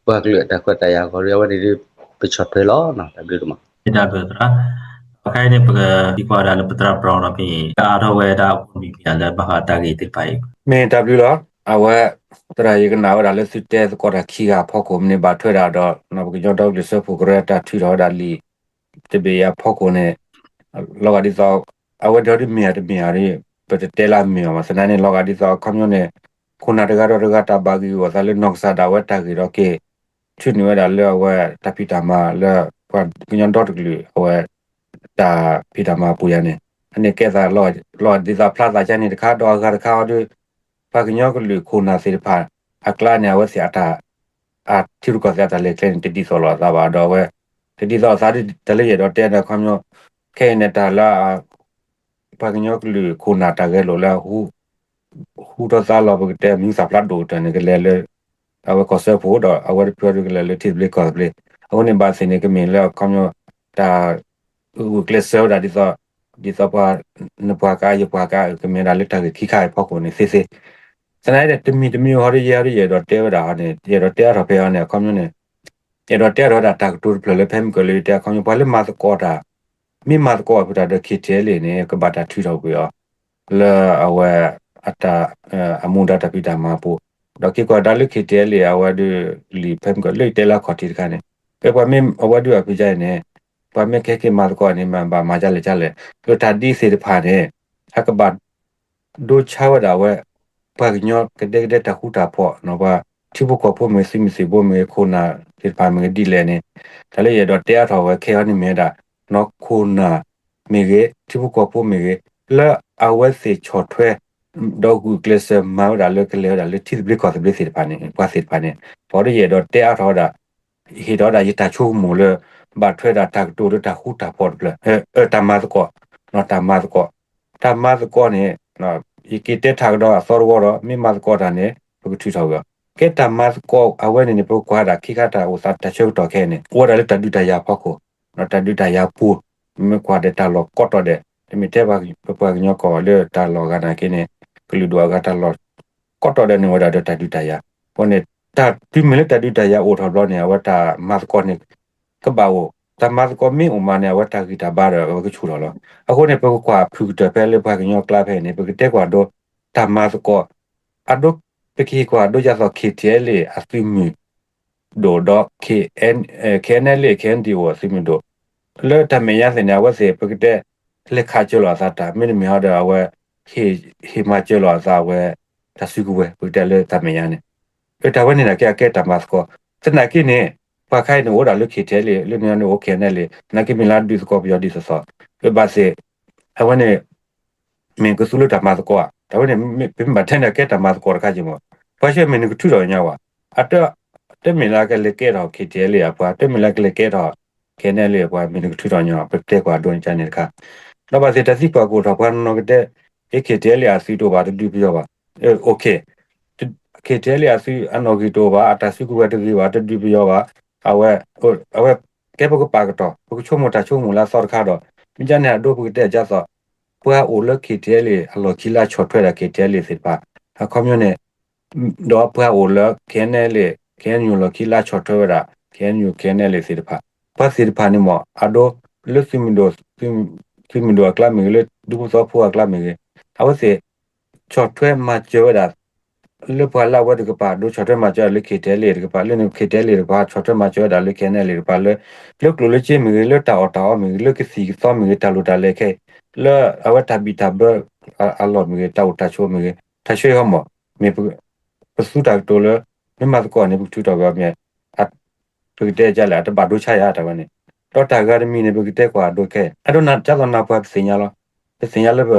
ပှၤကလုာ်အတၢ်ခွဲးတၢ်ယာ်အဂီၢ်ဒီး အဝဲန့ၣ်ဒ်ပဆီၣ်ထွဲလီၤ. တၢ်ဘျုးဒိၣ်မး တၢ်ဘျုးသရၣ်, ဒီးခဲအံၤန့ၣ် ပကသံကွၢ်ဝဲဒၣ်လၢပသရၣ် Brown ဒီးဖဲအံၤ ကအါထီၣ်ဝဲဒၣ်အဖိမံၤဖံးလၢဘၣ်ဃးတၢ်ဂ့ၢ်သ့ၣ်တဖၣ်အံၤ မ့ၢ်တၢ်ဘျုးလီၤ. အဝဲ သရၣ်ယကနၣ်ဝဲဒၣ်လၢသုတဲသကိးတၢ်ခံဂၤအဖီခိၣ်မ့ၢ်န့ၣ် ဘၣ်ထွဲဒၣ်ဒီး ပကညီဒီကလုာ်စၢဖှိၣ်ကရၢတၢ်ထုးထီၣ်ဝဲဒၣ်လံာ် တဘ့ၣ်အံၤအဖီခိၣ်န့ၣ် လီၤဂာ်ဒ်သိး အဝဲဒၣ်ဒ်မ့ၢ်ဧါတမ့ၢ်ဧါဒီး ပတတဲလၢအမ့ၢ်အီၤဘၣ် သနာ်န့ၣ် လီၤဂာ်ဒ်သိးအခီပညီန့ၣ် ခိၣ်နၢ်တဂၤဒီးတဂၤတၢ်ဘၣ်ဂံၢ်ဂီၢ်သးလၢနီၢ်ကစၢ်ဒၣ်ဝဲတၢ်ဂ့ၢ်ဒီးက့ၤ ထုးန့ၢ်ဝဲဒၣ်လၢအဝဲတၢ်ဖံးတၢ်မၤလၢ ပှၤကညီဒီတကလုာ်အဝဲ တၢ်ဖံးတၢ်မၤအပူၤယါန့ၣ် အန့ၣ်ကဲသးလီၤ လီၤဒ်သိးအဖျါသးကါန့ၣ်တခါ ဒီးအဂၤတခါအီၤဒီး ပှၤကညီကလုာ်ခိၣ်နၢ်သ့ၣ်တဖၣ် အကျါန့ၣ် အဝဲသ့ၣ်အတၢ် အထံရူၢ်ကီၢ်သဲးအတၢ်လဲၤကျဲန့ၣ် တဒ်သိးလိာ်အသးဘၣ် ဒီးအဝဲ တဒ်သိးအသးဒ်တၢ်လၢယအဲၣ်ဒိးတဲန့ၣ် အခီပညီ ခဲအံၤန့ၣ် တၢ်လၢ ပှၤကညီကလုာ်ခိၣ်နၢ်တၢ်ဂဲၤလိာ်လၢ ဟူထီၣ်သါလီၤ ပကတဲမံၤသၣ်ဖျါဒိၣ်ကတၢၢ်န့ၣ် ကလဲၤလၢ အဝဲကီၢ်စၢဖှိၣ်ဒီး အဝဲတဖုအီၤဒီးကလဲၤလၢထံသဘျ့ကီၢ်သဘျ့ အဃိန့ၣ် ဘၣ်သ့ၣ်န့ၣ် ကမ့ၢ်လၢအခီပညီ တၢ် ဂုာ်ကျဲးစၢးဝဲဒၣ်ဒ်သိး ဒ်သိးပှၤ နပှၤကါ ယပှၤကါ ကမ့ၢ်ဝဲဒၣ်လၢတၢ်ဂ့ၢ်ခံခါအံၤအဖီခိၣ်န့ၣ်သ့သ့ သနာ်က့ဒီး တမံၤတမံၤဟီဒီး ယဲဟီဒီး ယအဲၣ်ဒိးတဲဝဲဒၣ်ဟီန့ၣ် ယအဲၣ်ဒိးတဲအါထီၣ်ဖဲအံၤန့ၣ် အခီပညီန့ၣ် ယအဲၣ်ဒိးတဲအါထီၣ်ဝဲဒၣ်တၢ်ကတိၤတဖျၢၣ်လၢဖဲမုၢ်ကၢၢ်လၢယတဲအခီပညီ ပှၤလၢမၤသကိးတၢ် မ့ၢ်မၤသကိးအီၤဖုးတၢ်ဒီး ခ့ၣ်ထံးလ့ၣ်န့ၣ် ကဘၣ်တၢ်ထုးထီၣ်ကွံာ်အီၤ လၢအဝဲ အတၢ် အမူဒါတၢ်ဖံးတၢ်မၤအပူၤ ဒီးက့ၤကွၢ်ဒါလၢ ခ့ၣ်ထံးလ့ၣ် အဝဲဒုးလံာ်ဖဲမုၢ်ကၢၢ်လၢယတဲလၢအခီၣ်ထံးတခါန့ၣ် ဖဲပှၤမ့ၢ်အဝဲဒုးအဖုးကါအံၤန့ၣ် ပှၤမ့ၢ်ကဟဲက့ၤမၤသကိးန့ၣ် မ့ၢ်ဘၣ်မၤဒ်လဲၣ်ဒ်လဲၣ် လၢတၢ်ဒ်သ့ၣ်တဖၣ်န့ၣ် ဟဲကဘၣ် ဒိဆါဝဲဒၣ်ဝဲ ပှၤကညီကဒဲကဒဲတၢ်ဃူတၢ်ဖိး ပှၤထံဖိကီၢ်ဖိမ့ၢ်ဂ့ၤ သုးမုၢ်သံၣ်ဘိမ့ၢ်ဂ့ၤ ခိၣ်နၢ်သ့ၣ်တဖၣ်မ့ၢ်ဂ့ၤဒ်လဲၣ်န့ၣ် တၢ်လၢယအဲၣ်ဒိးတဲအါထီၣ်ဝဲခဲအံၤန့ၣ်မ့ၢ်ဝဲဒၣ် နီၢ်ခိၣ်နၢ်မ့ၢ်ဂ့ၤ ထံဖိကီၢ်ဖိမ့ၢ်ဂ့ၤ လၢအဝဲသ့ၣ်ဆီၣ်ထွဲ ဒီးဂုာ်ကျဲးစၢးမၤဝဲဒၣ်လၢကလဲၤဝဲဒၣ်လၢထံသဘျ့ကီၢ်သဘျ့သ့ၣ်တဖၣ်န့ၣ် ပှၤသ့ၣ်တဖၣ်န့ၣ် ပှၤဒီးယအဲၣ်ဒိးတဲအါထီၣ်ဝဲဒၣ် ဟ့ၣ်ထီၣ်ဝဲဒၣ်ယတၢ်ဆိကမိၣ်လၢ ဘၣ်ထွဲဒၣ်တၢ်ကတိၤလၢတၢ်ဃူတၢ်ဖိးတဖျၢၣ် တၢ်မၤသကိး တၢ်မၤသကိး တၢ်မၤသကိးန့ၣ် ယက့ၤတဲထးကဒီးအသီတဝီဒီး မ့ၢ်မၤသကိးတၢ်န့ၣ် ပကထုးထီၣ်ကွံာ်အီၤ ကဲတၢ်မၤသကိးအဝဲန့ၣ်န့ၣ် ပကွၢ်ဒၣ်ခံခါတၢ်အိၣ်သးတၢ်ဆၢကတီၢ်ခဲအံၤန့ၣ် အိၣ်ဝဲဒၣ်လၢတၢ်ဒုးတၢ်ယၤဖီခိၣ် တၢ်ဒုးတၢ်ယၤပူၤ မ့ၢ်ကွၢ်ဒီးတၢ်လီၢ်ကိးတီၤဒဲး တမ့ၢ်ထဲပပှၤကညီကီၢ်လၢတၢ်လီၢ်အဂၤနာ်က့န့ၣ် ကလုာ်ဒူၣ်အဂၤတၢ်လီၢ် ကိးတီၤဒဲးန့ၣ်ဝဲဒၣ်ဒီးတၢ်ဒုးတၢ်ယၤ, အဃိန့ၣ် တၢ်တုၤမ့ၢ်လၢတၢ်ဒုးတၢ်ယၤအိၣ်ထီၣ်ဘျီန့ၣ် အဝဲတၢ်မၤသကိးန့ၣ် ကဘၣ်အိၣ်, တၢ်မၤသကိးမ့ၢ်အိၣ်မးန့ၣ် အဝဲတၢ်ဂံၢ်တၢ်ဘါဒီးအဝဲကဆူၣ်ထီၣ်လီၤ. အဃိန့ၣ် ပကကွၢ်ဖုၣ်ကတၢၢ်ဖဲလၢပှၤကညီကျါဖဲအံၤန့ၣ် ပကတဲကွၢ်ဒိ တၢ်မၤသကိး အဒိ ပကဟ့ၣ်ကွၢ်ဒိဒ်သိး KTLA အသုးမုၢ်ဒိၣ်ဒီး KNLA KNDO အသုးမုၢ်ဒိၣ် လၢတၢ်မဲာ်ညါသ့ၣ်န့ၣ် အဝဲသ့ၣ် ပကတဲ လဲၤခးစၢၤလီၤအသးတၢ် မ့တမ့ၢ်ဟီဒီး အဝဲ ဟ့ၣ်မၤစၢၤလီၤအသးဝဲ တၢ်စုကဝဲၤ ပကတဲလၢတၢ်မဲာ်ညါန့ၣ် အတၢ်ဝဲန့ၣ်နာ်က့ အကဲတၢ်မၤသကိး, သနာ်က့န့ၣ် ပှၤခါအံၤန့ၣ်အိၣ်ဒၣ်လၢ KTLA လၢန့ၣ်န့ၣ်အိၣ် KNLA နာ်က့မ့ၢ်လၢအဒုးသကိးပယီၤဒ်သိးသိး ဘၣ်သ့ၣ် အဝဲန့ၣ် မ့ၢ်ကသူလၢတၢ်မၤသကိးဧါ, တၢ်ဝဲန့ၣ် ပမ့ၢ်ဘၣ်တဲန့ၣ် အကဲတၢ်မၤသကိးတခါက့ၤမး, ပှၤဆှၢမ့ၢ်နကထုးထီၣ်ညီဘၣ်, အတ တမ့ၢ်လၢကလဲၤကဲထီၣ် KTLA အပှၤ တမ့ၢ်လၢကလဲၤကဲထီၣ် KNLA အပှၤ မ့ၢ်နကထုးထီၣ်ညီ ပကတဲကွၢ်ဒိန့ၣ်ကန့ၣ်တခါ, ဒီးဘၣ်သ့ၣ်တၢ်သံကွၢ်ကအိၣ်ထီၣ် ပှၤနီၢ်နီၢ်ကတဲ KTLA အသုးတအိၣ်ဘၣ် တဒုးပယီၤဘၣ်, အိၣ်ခ့ KTLA အသုးအနီၣ်ဂံၢ်တအိၣ်ဘၣ် အတၢ်စုကဝဲၤတဂ့ၤဘၣ် တဒုးပယီၤဘၣ်, အဝဲ အဝဲ ကဲပကပာ်ကတီၢ် ပကဆိကမိၣ်တၢ်ဆိကမိၣ်လၢအသီတခါဒီး မ့ၢ်ကန့ၣ် အဒိပကတဲဒ်သိး ပှၤအိၣ်လၢ KTLA အလီၢ်ခံလၢအဆီၣ်ထွဲဒၣ် KTLA သ့ၣ်တဖၣ် အခီပညီန့ၣ် ဒီးပှၤအိၣ်လၢ KNLA KNU လီၢ်ခံလၢအဆီၣ်ထွဲဝဲဒၣ် KNU KNLA သ့ၣ်တဖၣ် ပှၤသ့ၣ်တဖၣ်န့ၣ်မး အဒိ လၢသုးမုၢ်ဒိၣ် သုးမုၢ်ဒိၣ်အကျါမ့ၢ်ဂ့ၤ လၢဒူဖိသဝီဖိအကျါမ့ၢ်ဂ့ၤ အဝဲသ့ၣ် ဆီၣ်ထွဲမၤစၢၤဝဲဒၣ် လၢပှၤလၢအဝဲတကပၤ ဒိဆီၣ်ထွဲမၤစၢၤဝဲဒၣ်လၢ KTLA တကပၤ လၢန့ၣ် KTLA တကပၤ ဆီၣ်ထွဲမၤစၢၤဝဲဒၣ်လၢ KNLA တကပၤ လၢ လၢကျိၣ်လၢစ့မ့ၢ်ဂ့ၤ လၢတၢ်အီၣ်တၢ်အီမ့ၢ်ဂ့ၤ လၢကသံၣ်ကသီမ့ၢ်ဂ့ၤ တၢ်လိၣ်တၢ်လဲခဲအံၤ လၢအဝဲတၢ်ဘံၣ်တၢ်ဘၢအလီၢ်မ့ၢ်ဂ့ၤ တၢ်အိၣ်တၢ်ဆိးမ့ၢ်ဂ့ၤ တၢ်ဆှၢဟီမး မ့ၢ် ပသူတၢ်ကတိၤလၢ မ့ၢ်မၤသကိးန့ၣ် ပကထုးထီၣ်က့ၤအီၤမ့ၢ် ပကတဲဒ်လဲၣ် အတဘၣ်ဒိဆါယၤတၢ်ဝဲန့ၣ် ဒီးတၢ်ဂၤတမံၤန့ၣ် ပကတဲကွၢ်ဒိခဲ အဒိနၤ ဒ်သိးနၤပှၤပသ့ၣ်ညါလီၤ ပသ့ၣ်ညါလၢပ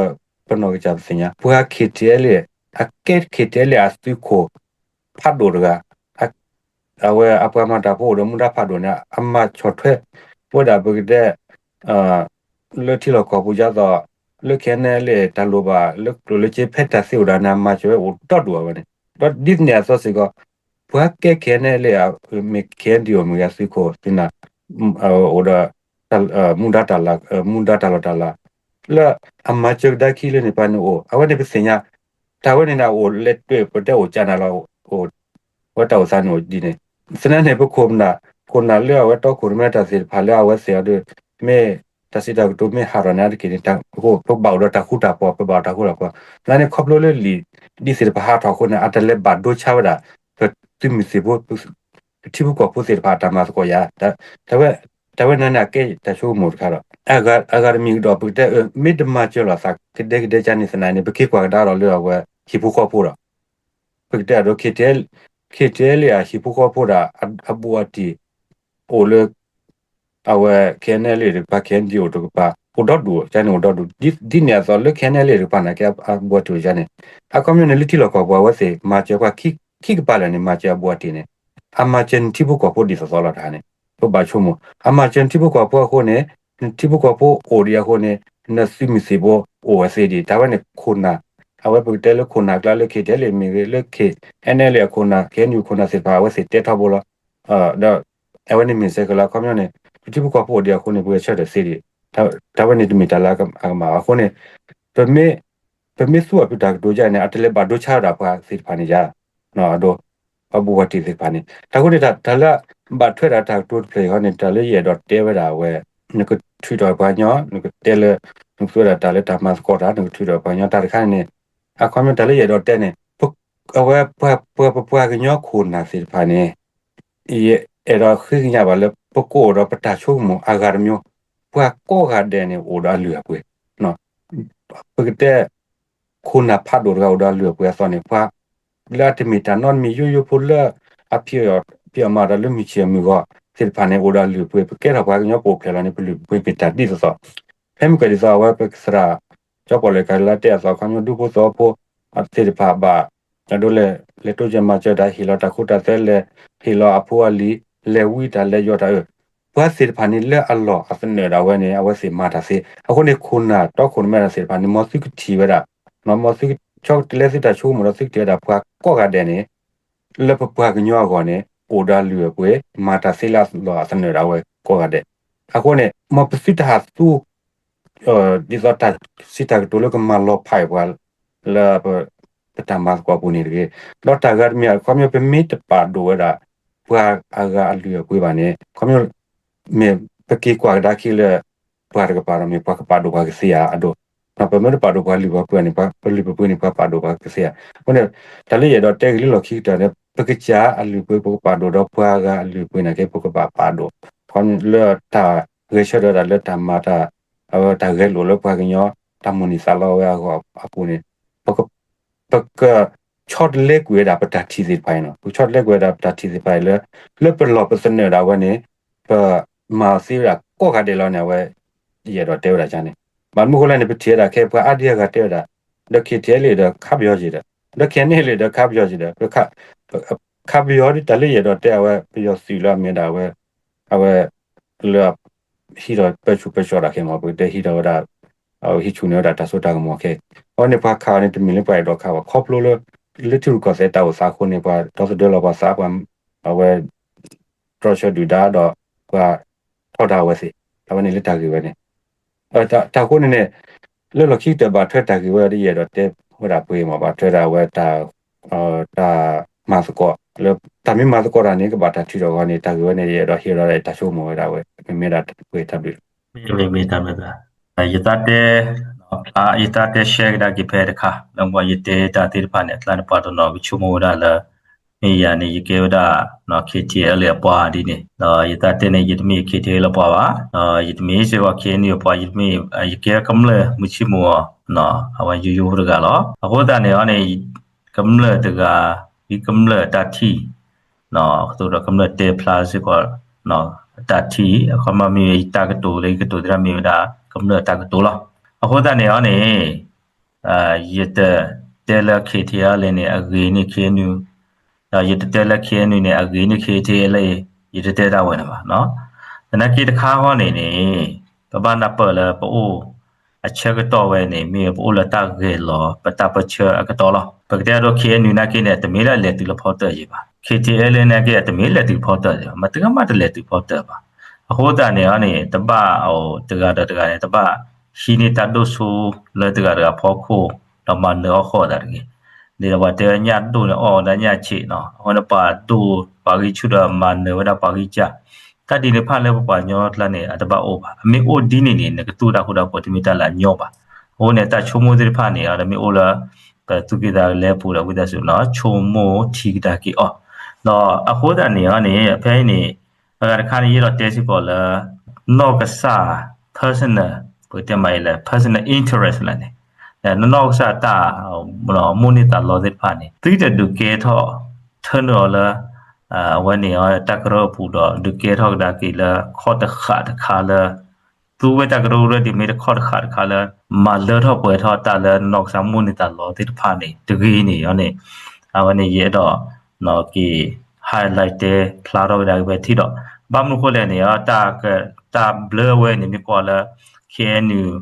ပနီၢ်ကစၢ်ပသ့ၣ်ညါ ပှၤ KTLA အကဲ KTLA အသုးခိၣ် ဖးဒိၣ်တဂၤ အဝဲအပှၤမၤတၢ်ဖိအိၣ်ဒီးမူဒါဖးဒိၣ်န့ၣ် အမၤဆီၣ်ထွဲဝဲဒၣ်ပကတဲ လၢထံလီၢ်ကီၢ်ပူၤဒ်သိး လၢ KNLA တၢ်လိၣ်ဘၣ် လၢကျိၣ်လၢစ့ဖဲတၢ်သ့အိၣ်ဒၣ်န့ၣ် အမၤစၢၤဝဲအိၣ်ဒီဒူၣ်အဝဲန့ၣ် ဒီးဒ်န့ၣ်အသိးစ့ၢ်ကီး ပှၤကဲ KNLA မ့ၢ် KNDO မ့ၢ်ဂ့ၤ အသုးခိၣ်သ့ၣ်န့ၣ် အိၣ်ဒီး မူဒါတၢ်လီၢ် မူဒါတၢ်လီၢ်တၢ်လီၢ် လၢအမၤစၢၤကဒါခံလၢန့ၣ် ပှၤန့ၣ်အိၣ် အဝဲန့ၣ်ပသ့ၣ်ညါ တၢ်ဝဲန့ၣ်န့ၣ် အိၣ်လဲၤတၢၢ်ပတဲအိၣ်ကၢ်နၤလီၤ အဝဲတၢ်အိၣ်သးန့ၣ်အိၣ်ဒ်န့ၣ် သနာ်န့ၣ် ပခိၣ်နၢ် ခိၣ်နၢ်လၢအဝဲတီခိၣ်ရိၣ်မဲတၢ်သ့ၣ်တဖၣ်လၢအဝဲသ့ၣ်အီၤဒီး မ့ၢ် တၢ်စံးတၢ်ကတိၤမ့ၢ်ဟးထီၣ်န့ၣ်အါတက့ၢ်န့ၣ် ပဘၣ်အိၣ်ဒီးတၢ်ဃူတၢ်ဖိး ပဘၣ်အိၣ်တၢ်ဃူတၢ်ဖိး သနာ်န့ၣ် ခီဖျိလၢလံာ်ဒ်သ့ၣ်တဖၣ်ဟးထီၣ်အဃိန့ၣ် အတလဲၤဘၣ်ဒိဆါဝဲဒၣ် ပသုးမုၢ်သံၣ်ဘိ ပထံဖိကီၢ်ဖိသ့ၣ်တဖၣ်အတၢ်မၤသကိးယၤ တၢ်ဝဲန့ၣ်န့ၣ် အကဲတၢ်ဆိကမိၣ်တခါဒီး အဂၤတမံၤကဒီး ပကတဲ မ့ၢ်တမၤစၢၤလိာ်သးကဒဲကဒဲကန့ၣ် သနာ်န့ၣ် ပက့ၤကွၢ်ကဒါဒီးလၢအဝဲဟံၣ်ဖိဃီဖိဒီး ပကတဲအဒိ KTLA အဟံၣ်ဖိဃီဖိဒီး အဘူးအတံၢ် အိၣ်လၢ အဝဲ KNLA တကပၤ KNDO တကပၤ အိၣ်ဒီဒူၣ်န့ၣ် အိၣ်ဒီဒူၣ် ဒ်န့ၣ်အသိးလၢ KNLA တကပၤန့ၣ် ကဲအဘူးအတံၢ်အိၣ်န့ၣ် အခီပညီန့ၣ် လၢထံလီၢ်ကီၢ်ပူၤ အဝဲသ့ၣ်မၤစၢၤပှၤခံကပၤလၢာ်န့ၣ် မၤစၢၤအဘူးအတံၢ်န့ၣ် အမၤစၢၤနထံဖိကီၢ်ဖိဒ်သိးသိးလီၤတၢ်န့ၣ် ပဘၣ်ဆိကမိၣ် အမၤစၢၤနထံဖိကီၢ်ဖိအဃိန့ၣ် နထံဖိကီၢ်ဖိအိၣ်ဒံးအဃိန့ၣ် နသုးမုၢ်သံၣ်ဘိအိၣ်ဝဲသ့ဒံး တၢ်ဝဲန့ၣ်ခိၣ်နၢ် အဝဲပကတဲလၢခိၣ်နၢ်ကျါလၢ KTLA မ့ၢ်ဂ့ၤ လၢ KNLA အခိၣ်နၢ် KNU ခိၣ်နၢ်သ့ၣ်တဖၣ် အဝဲသ့ၣ်တဲထီဘိလီၤ ဒီး အဝဲန့ၣ်မ့ၢ်စဲကလၢအခီပညီန့ၣ် ပထံဖိကီၢ်ဖိအိၣ်ဒံးအဃိန့ၣ် ပဂဲၤဆၢထၢၣ်သ့ဒံး တၢ်ဝဲန့ၣ်တမ့ၢ်တၢ်လၢအကမၣ်ဘၣ်အဃိန့ၣ် ပမ့ၢ် ပမ့ၢ်သူအီၤဖုးတၢ်ကတိၤယါန့ၣ် အတလဲၤဘၣ်ဒိဆါဝဲဒၣ်ပှၤသ့ၣ်တဖၣ်န့ၣ်ယါ အဒိ အဘူးအတံၢ်သ့ၣ်တဖၣ်န့ၣ် တၢ်ဃိန့ၣ် တၢ်လၢဘၣ်ထွဲဒၣ်တၢ်ကတိၤတဖျၢၣ်အံၤဃီန့ၣ် တၢ်လၢယအဲၣ်ဒိးတဲဝဲဒၣ်ဝဲ နကထုးထီၣ်ပှၤကညီ နကတဲလၢ နကသူဝဲဒၣ်တၢ်လၢတၢ်မၤသကိးတၢ် နကထုးထီၣ်ပှၤကညီတၢ်တခါန့ၣ် အခီပညီတၢ်လၢယအဲၣ်ဒိးတဲန့ၣ် အဝဲပှၤပပှၤကညီခိၣ်နၢ်သ့ၣ်တဖၣ်န့ၣ် ယအဲၣ်ဒိးဃ့ကညးဘၣ်လၢ ပကအိၣ်ဒီးပတၢ်ဆိကမိၣ်အဂၤတမံၤ ပှၤကိးဂၤဒဲးန့ၣ် အိၣ်ဒီးအလုၢ်အပှ့ၤ ပကတဲ ခိၣ်နၢ်ဖးဒိၣ်တဂၤအိၣ်ဒီးအလုၢ်အပှ့ၤအသိးန့ၣ် ပှၤလၢအတမ့ၢ်တၢ်နီတမံၤ ယိယိဖိလၢ အဖံးအီၣ်ဖံးအီၣ်မၤအီၣ်တၢ်လၢမုၢ်ဆ့ၣ်အမုၢ်ဂီၤ သ့ၣ်တဖၣ်န့ၣ် အိၣ်ဒီးအလုၢ်အပှ့ၤ ပကဲထီၣ်ပှၤကညီပအိၣ်ဖျဲၣ်လီၤန့ၣ် ပလုၢ်ပပှ့ၤမ့ၢ်တၢ်ဒ်သိးသိး ဖဲမုၢ်ကီၢ်ဒ်သိးအဝဲပကသရၣ် ကၠီပီၣ်လဲၣ်ကၤလါတဲအသိး ခီပညီဒူဖိသဝီဖိ သ့ၣ်တဖၣ်ဘၣ် အဒိလဲၣ် လဲၤတိစၢၤမၤစၢၤတၢ် ဟ့ၣ်လီၤတၢ်ခိတၢ်သွဲ လဲၤဟ့ၣ်လီၤအဖိအလံၤ လဲၤဝံတၢ်လဲၤယီၤတၢ်အၢ ပှၤသ့ၣ်တဖၣ်န့ၣ် လၢအလီၢ်အသနၢၣ်ဒၣ်ဝဲန့ၣ် အဝဲသ့ၣ်မၤတၢ်သ့ အဃိန့ၣ် ခိၣ်နၢ်တီခိၣ်ရိၣ်မဲတၢ်သ့ၣ်တဖၣ်န့ၣ် မ်သုကထံၣ်ဝဲဒၣ် မ်သုကဆီတလဲသုတၢ်ဆိကမိၣ်ဒီးသုကထံၣ်ဝဲဒၣ်ပှၤကိးဂၤဒဲးန့ၣ် လၢပပှၤကညီအဂီၢ်န့ၣ် အိၣ်ဒီးအလုၢ်အပှ့ၤ မၤတၢ်သ့လၢအလီၢ်အသနၢၣ်ဒၣ်ဝဲကိးဂၤဒဲး အဃိန့ၣ် မ်ပသုတဟးသူ ဒ်သိးတၢ်စံးတၢ်ကတိၤလၢကမၤလီၤဖးအံၤပှၤ လၢပ ပတၢ်မၤသကိးအပူၤန့ၣ်တဂ့ၤ. ဒီးတၢ်ဂၤတမံၤ အခီပညီ ပမ့ၢ်တပာ်ဒိၣ်ဝဲဒၣ် ပှၤအဂၤအလုၢ်အပှ့ၤဘၣ်န့ၣ် အခီပညီ မ့ၢ်ပက့ၤကွၢ်ကဒါခံလၢ ပှၤတကပၤဒီး မ့ၢ်ပှၤကပာ်ဒိၣ်ပှၤကသ့ဧါ အဒိၣ်, ပမ့ၢ်တပာ်ဒိၣ်ပှၤလုၢ်ပှ့ၤန့ၣ် ပှၤလုၢ်ပှ့ၤန့ၣ် ပှၤပာ်ဒိၣ်ပှၤကသ့ဧါ. အဃိန့ၣ် တၢ်လၢယအဲၣ်ဒိးတဲဂ့ၤလၢလီၢ်ခံကတၢၢ်န့ၣ် ပကစၢ်အလုၢ်အပှ့ၤ ပကပာ်ဒိၣ်ဒီးပှၤဂၤအလုၢ်အပှ့ၤန့ၣ်က့ ပကဘၣ်ပာ်ဒိၣ်, လၢတၢ်ဂဲၤဆၢထၢၣ်ဒၣ်လၢတၢ်မၤတၢ် အဝဲတၢ်ဂဲၤလိာ်လၢပှၤကညီ တၢ်မိၣ်န့ၢ်သးလီဝဲအဂီၢ်အပူၤန့ၣ် ပကဆီတလဲကွံာ်ဝဲဒၣ်ပတၢ်ထံၣ်သ့ၣ်တဖၣ်အံၤန့ၣ်, ပကဆီတလဲကွံာ်ဝဲဒၣ်ပတၢ်ထံၣ်သ့ၣ်တဖၣ်အံၤလၢ လၢပလီၢ်ပသနၢၣ်ဒၣ်ဝဲန့ၣ် ပမၤသ့ဝဲဒၣ်ကိးဂၤဒဲးလီၤန့ၣ် အဝဲ ယအဲၣ်ဒိးတဲဝဲဒၣ်န့ၣ်. ဘၣ်မနုၤဃိလဲၣ်န့ၣ် ပထံၣ်ဝဲဒၣ်ခဲအံၤ ပှၤအါဒံအါဂၤတဲဝဲဒၣ် ဒီး ခ့ထံအဲလ့ၣ် ဒီးခးပယီၤက့ၤဒီး ဒီး ခ့န့ၣ်လ့ၣ် ဒီးခးပယီၤက့ၤဒီး ခးပယီၤဒ်တၢ်လၢယအဲၣ်ဒိးတဲအဝဲ ပယီၤသုးလၢအမ့ၢ်ဒၣ်ဝဲ အဝဲ လၢ ဟံးထီၣ်ပၢဆူၣ်ပၢစိးဒၣ်ခဲမး ပကတဲဟံးထီၣ်ဝဲဒၣ် ဟံးဆူၣ်န့ၢ်ဝဲဒၣ်တၢ်စိတၢ်ကမီၤခဲအံၤ, အဝဲန့ၣ်ပှၤခးအီၤန့ၣ် တမ့ၢ်လၢပှၤအဲၣ်ဒိးခးဘၣ် ခီဖျိလၢ လၢထံရူၢ်ကီၢ်သဲးတၢ်အိၣ်သးအဃိန့ၣ် ပှၤဒီသဒၢလီၤပှၤသး ပှၤ အဝဲ တြီဆၢဒုၣ်ဒါဒီး ပှၤထီဒါအဝဲသ့ၣ် အဝဲန့ၣ်လၢတၢ်ဂ့ၢ်ဝဲန့ၣ် တၢ်အဃိန့ၣ်န့ၣ် လၢလီၢ်ခံကတၢၢ်ဘၣ်ထွဲတၢ်ဂ့ၢ်ဝဲဒၣ် ယအဲၣ်ဒိးတဲဝဲဒၣ်ပှ့ၤမး ဘၣ်ထွဲဒၣ်ဝဲ တၢ်မၤသကိးလၢ တၢ်မ့ၢ်မၤသကိးတၢ်န့ၣ် ကဘၣ်တၢ်ထုးထီၣ်အဂီၢ်န့ၣ် တၢ်ဂ့ၢ်ဝဲန့ၣ် ယအဲၣ်ဒိးဟ့ၣ်လီၤဒၣ်တၢ်ဆိကမိၣ်ဝဲဒၣ်ဝဲ မ့မ့ၢ်ဒၣ်ပှ့ၤတၢ်ဘျုးလီၤ. မ့မ့ၢ်တၢ်ဘျုး ယတၢ်တဲ ယတၢ်တဲ share ကဒါက့ၤဖဲတခါ လၢယတဲတၢ်သ့ၣ်တဖၣ်န့ၣ် အကျါန့ၣ် ပှၤတနီၤကဆိကမိၣ်ဝဲဒၣ်လၢ မ့ၢ်ယၤန့ၣ် ယကဲဝဲဒၣ် ခ့ထံအဲလ့ၣ်အပှၤဒ်န့ၣ် ဒီးယတၢ်တဲန့ၣ် ယတမ့ၢ်ခ့ထံအဲလ့ၣ်အပှၤဘၣ် ဒီးယတမ့ၢ်စ့ၢ်ကီး ခ့ၣ်အဲၣ်ယူၣ် အပှၤ ယတမ့ၢ် ယကဲကမျၢၢ်မုၢ်ဆ့ၣ်မုၢ်ဂီၤ အဝဲယိယိဖိတဂၤလီၤ. အဃိသတးန့ၣ်အီၤန့ၣ် ကမျၢၢ်တဂၤ ဒ်ကမျၢၢ်တၢ်ထံၣ် အသိးဒီးကမျၢၢ်တဲဖျါစ့ၢ်ကီး တၢ်ထံၣ် အခီပညီမ့ၢ်တၢ်ကတိၤလၢယကတိၤသ့ၣ်တဖၣ်မ့ၢ်ဝဲဒၣ် ကမျၢၢ်တၢ်ကတိၤလီၤ. အဃိသတးန့ၣ်အီၤန့ၣ် ယတတဲလၢ ခ့ထံအဲလ့ၣ်န့ၣ် အဂ့ၤန့ၢ် ခ့ၣ်အဲၣ်ယူၣ် ဒီးယတတဲလၢ ခ့ၣ်အဲၣ်ယူၣ် န့ၣ် အဂ့ၤန့ၢ် ခ့ထံအဲလ့ၣ် ယတတဲတၢ်ဝဲန့ၣ်ဘၣ်. သနာ်က့တခါဃီန့ၣ်န့ၣ် ပဘၣ်နၢ်ပၢၢ်လၢပအိၣ် အဆၢကတီၢ်ဝဲန့ၣ် မ့ၢ်ပအိၣ်လၢတၢ်ဂဲၤလီၤ ပတၢ်ပၢဆှၢအကတီၢ်လီၤ. ပကတဲအဒိ ခ့ၣ်အဲၣ်ယူၣ် နာ်က့န့ၣ် တမ့ၢ်လၢအလဲၤတုၤလၢဖီတၢၣ်ယံၤဘၣ်. ခ့ထံအဲလ့ၣ် နာ်က့ တမ့ၢ်လဲၤတုၤဖီတၢၣ်ယံၤဘၣ်, မတဂၤမးတလဲၤတုၤဖီတၢၣ်ဘၣ်. အဃိသတးန့ၣ်အီၤန့ၣ် တဘၣ်အိၣ်တဂၤဒီးတဂၤန့ၣ် တဘၣ်ဟံးန့ၢ်တၢ်ဒိၣ်စိလၢတဂၤတဂၤဖီခိၣ် ဒီးမၤနၢၤအီၣ်ဃီၣ်သးတဂ့ၤ. ဒ်သိးပှၤတဲဝဲညၣ်ဒိၣ်န့ၣ် အီၣ်ဝဲဒၣ်ညၣ်ဆံးနီၤ, အဃိန့ၣ် ပှၤဒိၣ်ပှၤဂံၢ်ဆူၣ်ဒီးမၤနၢၤဝဲဒၣ်ပှၤဂံၢ်စၢ် တၢ်ဒ်န့ၣ်တဖၣ်လၢပပှၤကညီကျါန့ၣ် အတဘၣ်အိၣ်ဘၣ်. အမ့ၢ်အိၣ်ဒ်န့ၣ်န့ၣ် နကသူၣ်တၢ်ဃူတၢ်ဖိးတမ့ၢ်တၢ်လၢအညီဘၣ်. အဃိန့ၣ် တၢ်ဆိကမိၣ်သ့ၣ်တဖၣ်န့ၣ် အမ့ၢ်အိၣ်လၢ ပသူၣ်ကံၢ်သးလဲပူၤဒီး ဝံသးစူၤနီၤ ဆိကမိၣ်ထံကဒါက့ၤအီၤ. ဒီးအဃိသတးန့ၣ်အီၤန့ၣ် ဖဲအံၤန့ၣ် အဂၤတခါန့ၣ် ယအဲၣ်ဒိးတဲစ့ၢ်ကီးလၢ နီၢ်ကစၢ် personal ပကတဲမးအံၤလၢ personal interest လၢန့ၣ် နီၢ်ကစၢ်တၢ် မိၣ်န့ၢ်သးလီသ့ၣ်တဖၣ်န့ၣ် သုတဒုးကဲထီၣ် ထၢနုာ်အီၤလၢ အဝဲန့ၣ်တၢ်ကရၢအပူၤဒီး ဒုးကဲထီၣ်ကဒါက့ၤလၢခီၣ်တဃာ်တခါလၢ သူဝဲတၢ်ကရၢကရိဒ်မ့ၢ်တခီၣ်တဃာ်တခါလၢ မၤလၢထီၣ်ပှဲၤထီၣ်တၢ်လၢနီၢ်ကစၢ်မိၣ်န့ၢ်သးလီသ့ၣ်တဖၣ်န့ၣ် တဂ့ၤန့ၣ်အီၤန့ၣ် အဝဲန့ၣ်ယအဲၣ်ဒိး က့ၤ highlight တဲဖျါထီၣ်ဝဲဒၣ်က့ၤဖဲထံဒီး ဘၣ်မနုၤဃိလဲၣ်န့ၣ် တၢ်ဘျၢဝဲန့ၣ် မ့ၢ်ကွၢ်လၢ ခ့ၣ်အဲၣ်ယူၣ်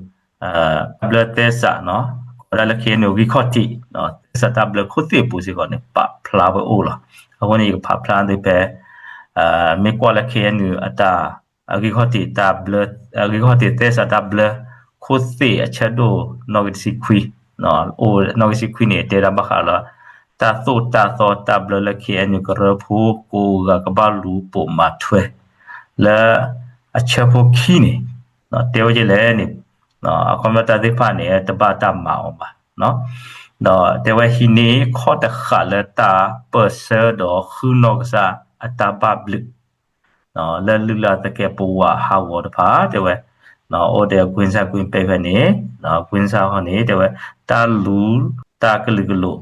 တၢ်ဘျၢသဲစးနီၤ ကိးဝဲဒၣ်လၢ ခ့ၣ်အဲၣ်ယူၣ် ဂံၢ်ခီၣ်ထံး သဲစးတၢ်ဘျၢခိၣ်သ့ၣ်အပူၤစ့ၢ်ကီးန့ၣ် ပာ်ဖျါဝဲအိၣ်လီၤ. အဃိန့ၣ် ယကဖးဖျါသုဖဲ မ့ၢ်ကွၢ်လၢ ခ့ၣ်အဲၣ်ယူၣ် အတၢ် အဂံၢ်ခီၣ်ထံးတၢ်ဘျၢ အဂံၢ်ခီၣ်ထံးသဲစးတၢ်ဘျၢ ခိၣ်သ့ၣ်အဆၢဒိၣ်နီၣ်ဂံၢ်တဆံခွံ အိၣ်နီၣ်ဂံၢ်တဆံခွံန့ၣ် တဲဒၣ်ဘၣ်ဃးလၢ တၢ်သိၣ်တၢ်သီတၢ်ဘျၢလၢ ခ့ၣ်အဲၣ်ယူၣ် ကရၢဖိကိးဂၤကဘၣ်လူၤပိာ်မၤထွဲ လၢအဆၢဖိခံန့ၣ် တဲဝဲဒ်လဲၣ်န့ၣ် အခီပညီတၢ်သ့ၣ်တဖၣ်န့ၣ် တဘၣ်တၢ်မၤအီၤဘၣ်. ဒီးတဲဝဲဟံးန့ၢ်ခီၣ်တဃာ်လၢတၢ်ပၢၢ်ဆၢဒီးဃုနီၢ်ကစၢ်အတၢ်ဘၣ်ဘျုး လၢလုၢ်လၢ်သကဲးပဝးဟးဂီၤတဖၣ် တဲဝဲ အိၣ်ဒီးကွ့ၢ်စၢ်ကွ့ၢ်ပဲးဖဲန့ၣ် ကွ့ၢ်စၢ်ဃီန့ၣ် တဲဝဲ တၢ်လူၤတၢ်ကလုာ်ကလိာ်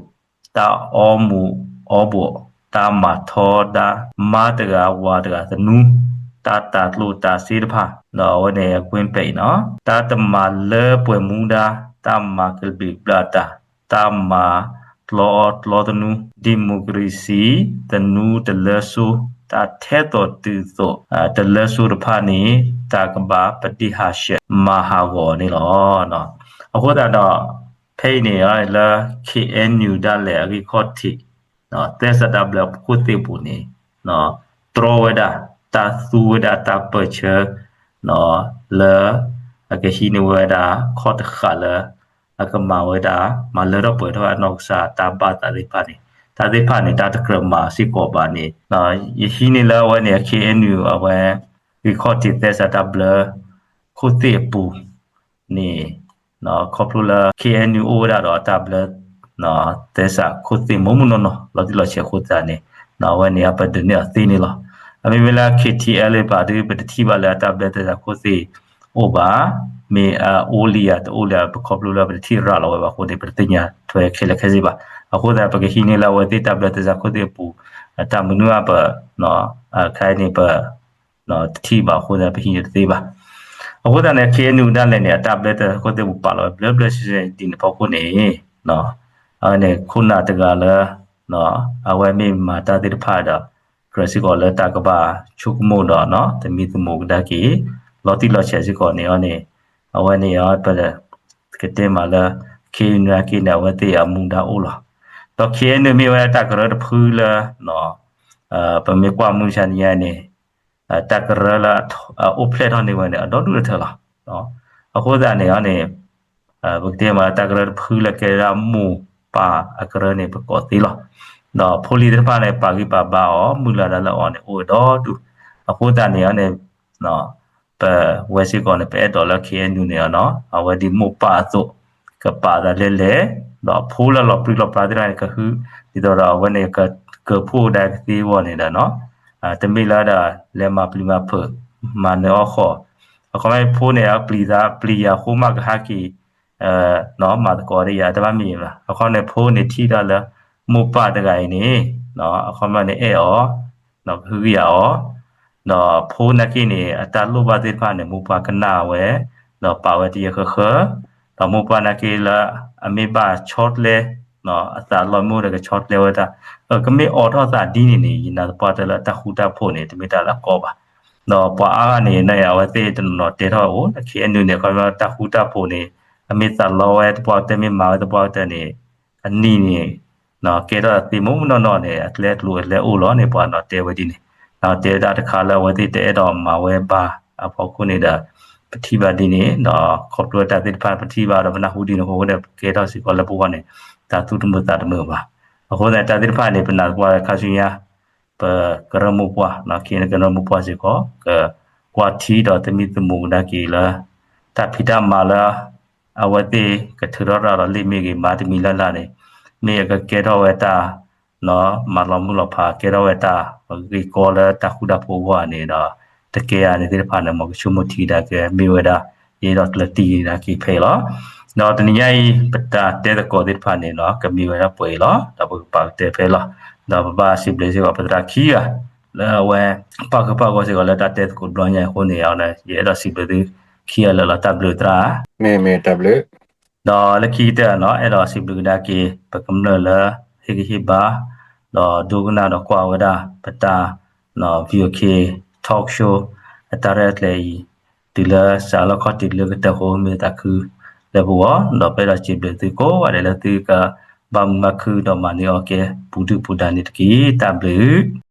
တၢ်အီမူၤအီဘှီး တၢ်မၤထီဒါ မါတဂၤဝၤတဂၤသနူ တၢ်တၤကျိၣ်တၤစ့တဖၣ် ဒီးအဝဲန့ၣ်ကွ့ၢ်ပဲးအံၤနီၤ တၢ်တမၤလၢပှဲၤမူဒါ တၢ်မၤကဘျံးကဘျၣ်တၢ် တၢ်မၤတြီအီတြီသနူ democracy သနူတလၢစိ တၢ်ထဲသိးတုၤသိး တလၢစိတဖၣ်န့ၣ် တၢ်ကဘၣ်ပဒ့ၣ်ဟးဆှဲးမၤဟးဂီၤန့ၣ်လီၤ. အဃိသတးဒီး ဖဲအံၤန့ၣ် လၢ ခ့ၣ်အဲၣ်ယူၣ် ဒၣ်လဲာ်အဂံၢ်ခီၣ်ထံး သဲစးတၢ်ဘျၢခိၣ်သ့ၣ်ပူၤန့ၣ် တြီဝဲဒၣ် တၢ်သူဝဲဒၣ်တၢ်ပၢၢ်ဆၢ လၢ အကဟံးန့ၢ်ဝဲဒၣ်ခီၣ်တဃာ်လၢ အကမၤဝဲဒၣ် မၤလၢထီၣ်ပှဲၤထီၣ်အနီၢ်ကစၢ်တၢ်ဘၣ်သးသ့ၣ်တဖၣ်န့ၣ်, တၢ်သ့ၣ်တဖၣ်န့ၣ် တၢ်တကြၢးမၤစ့ၢ်ကီးဘၣ်န့ၣ် ယဟံးန့ၢ်လၢအဝဲန့ၣ် K N U အဝဲ ဂ့ၢ်ခီၣ်ထံးသဲစးတၢ်ဘျၢ ခိၣ်သ့ၣ်အပူၤန့ၣ် ခီဖျိလၢ K N U အိၣ်ဝဲဒၣ်ဒီးတၢ်ဘျၢ သဲစးခိၣ်သ့ၣ်မ့ၢ်မ့ၢ်နီၢ်နီၢ် လီၤတံၢ်လီၤဆဲးအဃိသတးန့ၣ် အဝဲန့ၣ် ပဒုးနဲၣ်အီၤသ့န့ၣ်လီၤ. အမ့မ့ၢ်လၢ K T L ဘၣ်ဒီး ပတထံၣ်ဘၣ်လၢအတၢ်ဘျၢသဲစးခိၣ်သ့ၣ်အိၣ်ဘၣ်, မ့ၢ်အအိၣ်လံဧါတအိၣ်လံဧါ ပခီဖျိလၢပတထံၣ်ရၤလီၤဝဲဘၣ်အဃိန့ၣ် ပတသ့ၣ်ညါထွဲခဲလၢာ်ခဲဆ့ဘၣ်. အဃိသတး ပကဟံးန့ၢ်လၢအဝဲသ့ၣ်တၢ်ဘျၢသဲစးခိၣ်သ့ၣ်အပူၤ တၢ်မနုၤအပ ခါအံၤန့ၣ် ပ တထံၣ်ဘၣ်အဃိသတး ပဟံးန့ၢ်တသ့ဘၣ်. အဃိသတးန့ၣ် K N U ဒၣ်လဲာ်န့ၣ် အတၢ်ဘျၢသဲစးခိၣ်သ့ၣ်ပူၤပာ်လီၤဝဲဘျၢဘျၢဆှဲဆှဲဒ်န့ၣ်အဖီခိၣ်န့ၣ် အဝဲန့ၣ် ခိၣ်နၢ်တဂၤလၢ အဝဲမ့ၢ်မၤတၢ်သ့ၣ်တဖၣ်ဒီး ကြၢးစ့ၢ်ကီးလၢတၢ်ကဘၣ်ဆိကမိၣ်ဒီး သမံသမိးကဒါက့ၤ လီၤတံၢ်လီၤဆဲးစ့ၢ်ကီးန့ၣ်အီၤန့ၣ် အဝဲန့ၣ် ပကတဲမးလၢ K N U နာ်က့န့ၣ် အဝဲသ့ၣ်အမူဒါအိၣ်လီၤ. ဒီး K N U မ့ၢ်ဝဲတၢ်ကရၢတဖုလၢ ပမ့ၢ်ကွၢ်မုၢ်ဆါနံၤညါန့ၣ် တၢ်ကရၢလၢအအိၣ်ဖျဲၣ်ထီၣ်န့ၢ်ဝဲန့ၣ် အဒီဒူၣ်တထၢၣ်လီၤ. အဃိသတးန့ၣ်န့ၣ် ပကတဲမးလၢတၢ်ကရၢတဖုလၢကဲဒၣ်မိၢ်ပၢ်အကရၢန့ၣ် ပကိးသ့လီၤ. ဒီးဖိလံၤသ့ၣ်တဖၣ်န့ၣ် ပာ်ဂံၢ်ပာ်ဘါအီၤ မုၢ်လၢ်ဒၣ်လၢအီၤန့ၣ် အိၣ်ဝဲဒီဒူၣ်. အဃိသတးန့ၣ်န့ၣ် ပဝဲစ့ၢ်ကီးန့ၣ် ပအဲၣ်ဒိးလၢ K N U န့ၣ် အဝဲဒ်မိၢ်ပၢ်အသိး ကပာ်သးလဲၢ်လဲၢ်, ဒီးဖိလၢလီၤပြံလီၤပြါသ့ၣ်တဖၣ်န့ၣ် ကဟု ဒ်သိးဒီးအဝဲန့ၣ် ကကၢၤဖှိၣ်ကဒါကသ့အဂီၢ်န့ၣ်ဒီး တမ့ၢ်လၢဒၣ်လဲၤမၤပျံၤမၤဖုး မၤနၢၤအီၣ်ဃီၤ, အခီပညီဖိန့ၣ် အပျံၤသးပျံၤယၤအဃိမးကဟဲက့ၤ မၤသကိးဒီးယၤတဘၣ်မ့ၢ်ဘၣ်. အခီပညီန့ၣ် ဖိန့ၣ်ထံၣ်တၢ်လၢ မိၢ်ပၢ်တဂၤအံၤန့ၣ် အခီပညီန့ၣ်အဲၣ်အီၤ ဒီးကဟုကယာ်အီၤ, ဒီးဖိနာ်က့န့ၣ် အတၢ်လိၣ်ဘၣ်သ့ၣ်တဖၣ်န့ၣ် မိၢ်ပၢ်ကနၣ်ဝဲ ဒီးပာ်ဝဲတယၢၤဃၢဃၢ, ဒီးမိၢ်ပၢ်နာ်က့လၢ အမ့ၢ်ဘၣ်ဆီတလဲ အသးလီၤမ့ၢ်အိၣ်ဒီးကဆီတလဲဝဲဒၣ်, ကမ့ၢ်အိးထီၣ်သးဒ်န့ၣ်န့ၣ် ယနာ်သပှၢ်တၢၢ်လၢတၢ်ဃူတၢ်ဖိးန့ၣ် တမ့ၢ်တၢ်လၢအကီဘၣ်. ဒီးပှၤအါဂၤန့ၣ် အဝဲသ့ၣ်တနီၤနီၤတဲထီၣ်အိၣ် K N U န့ၣ် ခီဖျိတၢ်ဃူတၢ်ဖိးန့ၣ် အမ့ၢ်သးလီဝဲသပှၢ်ကတၢၢ် မ့ၢ်မၤဝဲသပှၢ်ကတၢၢ်န့ၣ် အနံၣ်န့ၣ် ကဲထီၣ်သ့မ့ၢ်မ့ၢ်နီၢ်နီၢ်န့ၣ် အကျဲကျိၤအကျဲအိၣ်လီၤန့ၣ် ပှၤနီၤတဲဝဲဒ်န့ၣ်, တဲဝဲဒၣ်တခါလၢအဝဲသ့ၣ်တအဲၣ်ဒိးမၤဝဲဘၣ်အဖီခိၣ်န့ၣ်ဒီး ပထံၣ်ဘၣ်ဒ်န့ၣ် ဒီးခီဖျိတၢ်သ့ၣ်တဖၣ်ပထံၣ်ဘၣ်ဒီး ပနၢ်ဟူဒ်န့ၣ်အဃိဒီး ပကဲထီၣ်စ့ၢ်ကီးလၢပဂီၢ်န့ၣ် တၢ်သူၣ်တမုာ်သးတမုာ်ဘၣ်. အဃိသတးန့ၣ် တၢ်သ့ၣ်တဖၣ်န့ၣ် ပနာ်သပှၢ်ခါဆူညါ ပကရၢမိၢ်ပှၢ် ခ့ကရၢမိၢ်ပှၢ်စ့ၢ်ကီး ကကွၢ်ထံဒီးသမံသမိးကဒါက့ၤလၢ တၢ်ဖံးတၢ်မၤလၢ အဝဲသ့ၣ်ကထုးထီၣ်ရၤလီၤလံာ်မ့ၢ်ဂ့ၤ မၤတမံၤလၢ်လၢ်န့ၣ် မ့ၢ်အကကဲထီၣ်ဝဲတၢ် မၤလီၤမုၢ်လီၤဖး ကဲထီၣ်ဝဲတၢ်ဂ့ၢ်ကီလၢတၢ်ဃူတၢ်ဖိးအဂီၢ်န့ၣ်ဒီး တကဲဧါန့ၣ်သ့ၣ်တဖၣ်န့ၣ် မ်ကဆိကမိၣ်ထံကဒါက့ၤ မ့ၢ်ဝဲဒၣ် ယအဲၣ်ဒိးကျၢၢ်တံၢ်ကဒါက့ၤဖဲအံၤလီၤ. ဒီးတနံၤညါအံၤ ပတၢ်တဲသကိးသ့ၣ်တဖၣ်န့ၣ်ဒီး ကမ့ၢ်ဝဲဒၣ်ပှဲၤအံၤလီၤ. ဒီးပကပာ်ကတၢၢ်ဖဲအံၤလီၤ. ဒီးပဘၣ်စံးဘျုးစ့ၢ်ကီးပသရၣ်ခံဂၤ လၢအဝဲ ပာ်ဃုာ်ပာ်ဂီၢ်စ့ၢ်ကီးလၢတၢ်တဲသကိးတဘျီညါအံၤအဃိန့ၣ် ယအဲၣ်ဒိးစံးဘျုးသုခံဂၤလၢာ်လီၤ. တၢ်ဘျုးသရၣ် မ့ၢ်မ့ၢ်တၢ်ဘျုး ဒီးလၢခံကတၢၢ်န့ၣ် အဲၣ်ဒိးစံးဘျုးကဒါက့ၤ ပကမျၢၢ်လၢဟ့ၣ်ဂံၢ်ဟ့ၣ်ဘါ ဒီးဒိကနၣ်ဒီးကွၢ်ဝဲဒၣ် ပတၢ် V O K Talk Show အတၢ်ရဲၣ်တၢ်ကျဲၤအံၤ တုၤလၢစးလီၢ်ခီၣ်ထံးတုၤလၢကတၢၢ်အဃိ မ့ၢ်တၢ်သးခုလၢပဂီၢ် ဒီးပအဲၣ်ဒိးစံးဘျုးသုကိးဂၤဒဲးလၢသုကဘၣ်မုာ်မၤခုဒီးမၤန့ၢ်အီၤကဲ ပူၤဒုၣ်ပူၤဒါန့ၣ်တက့ၢ်. တၢ်ဘျုး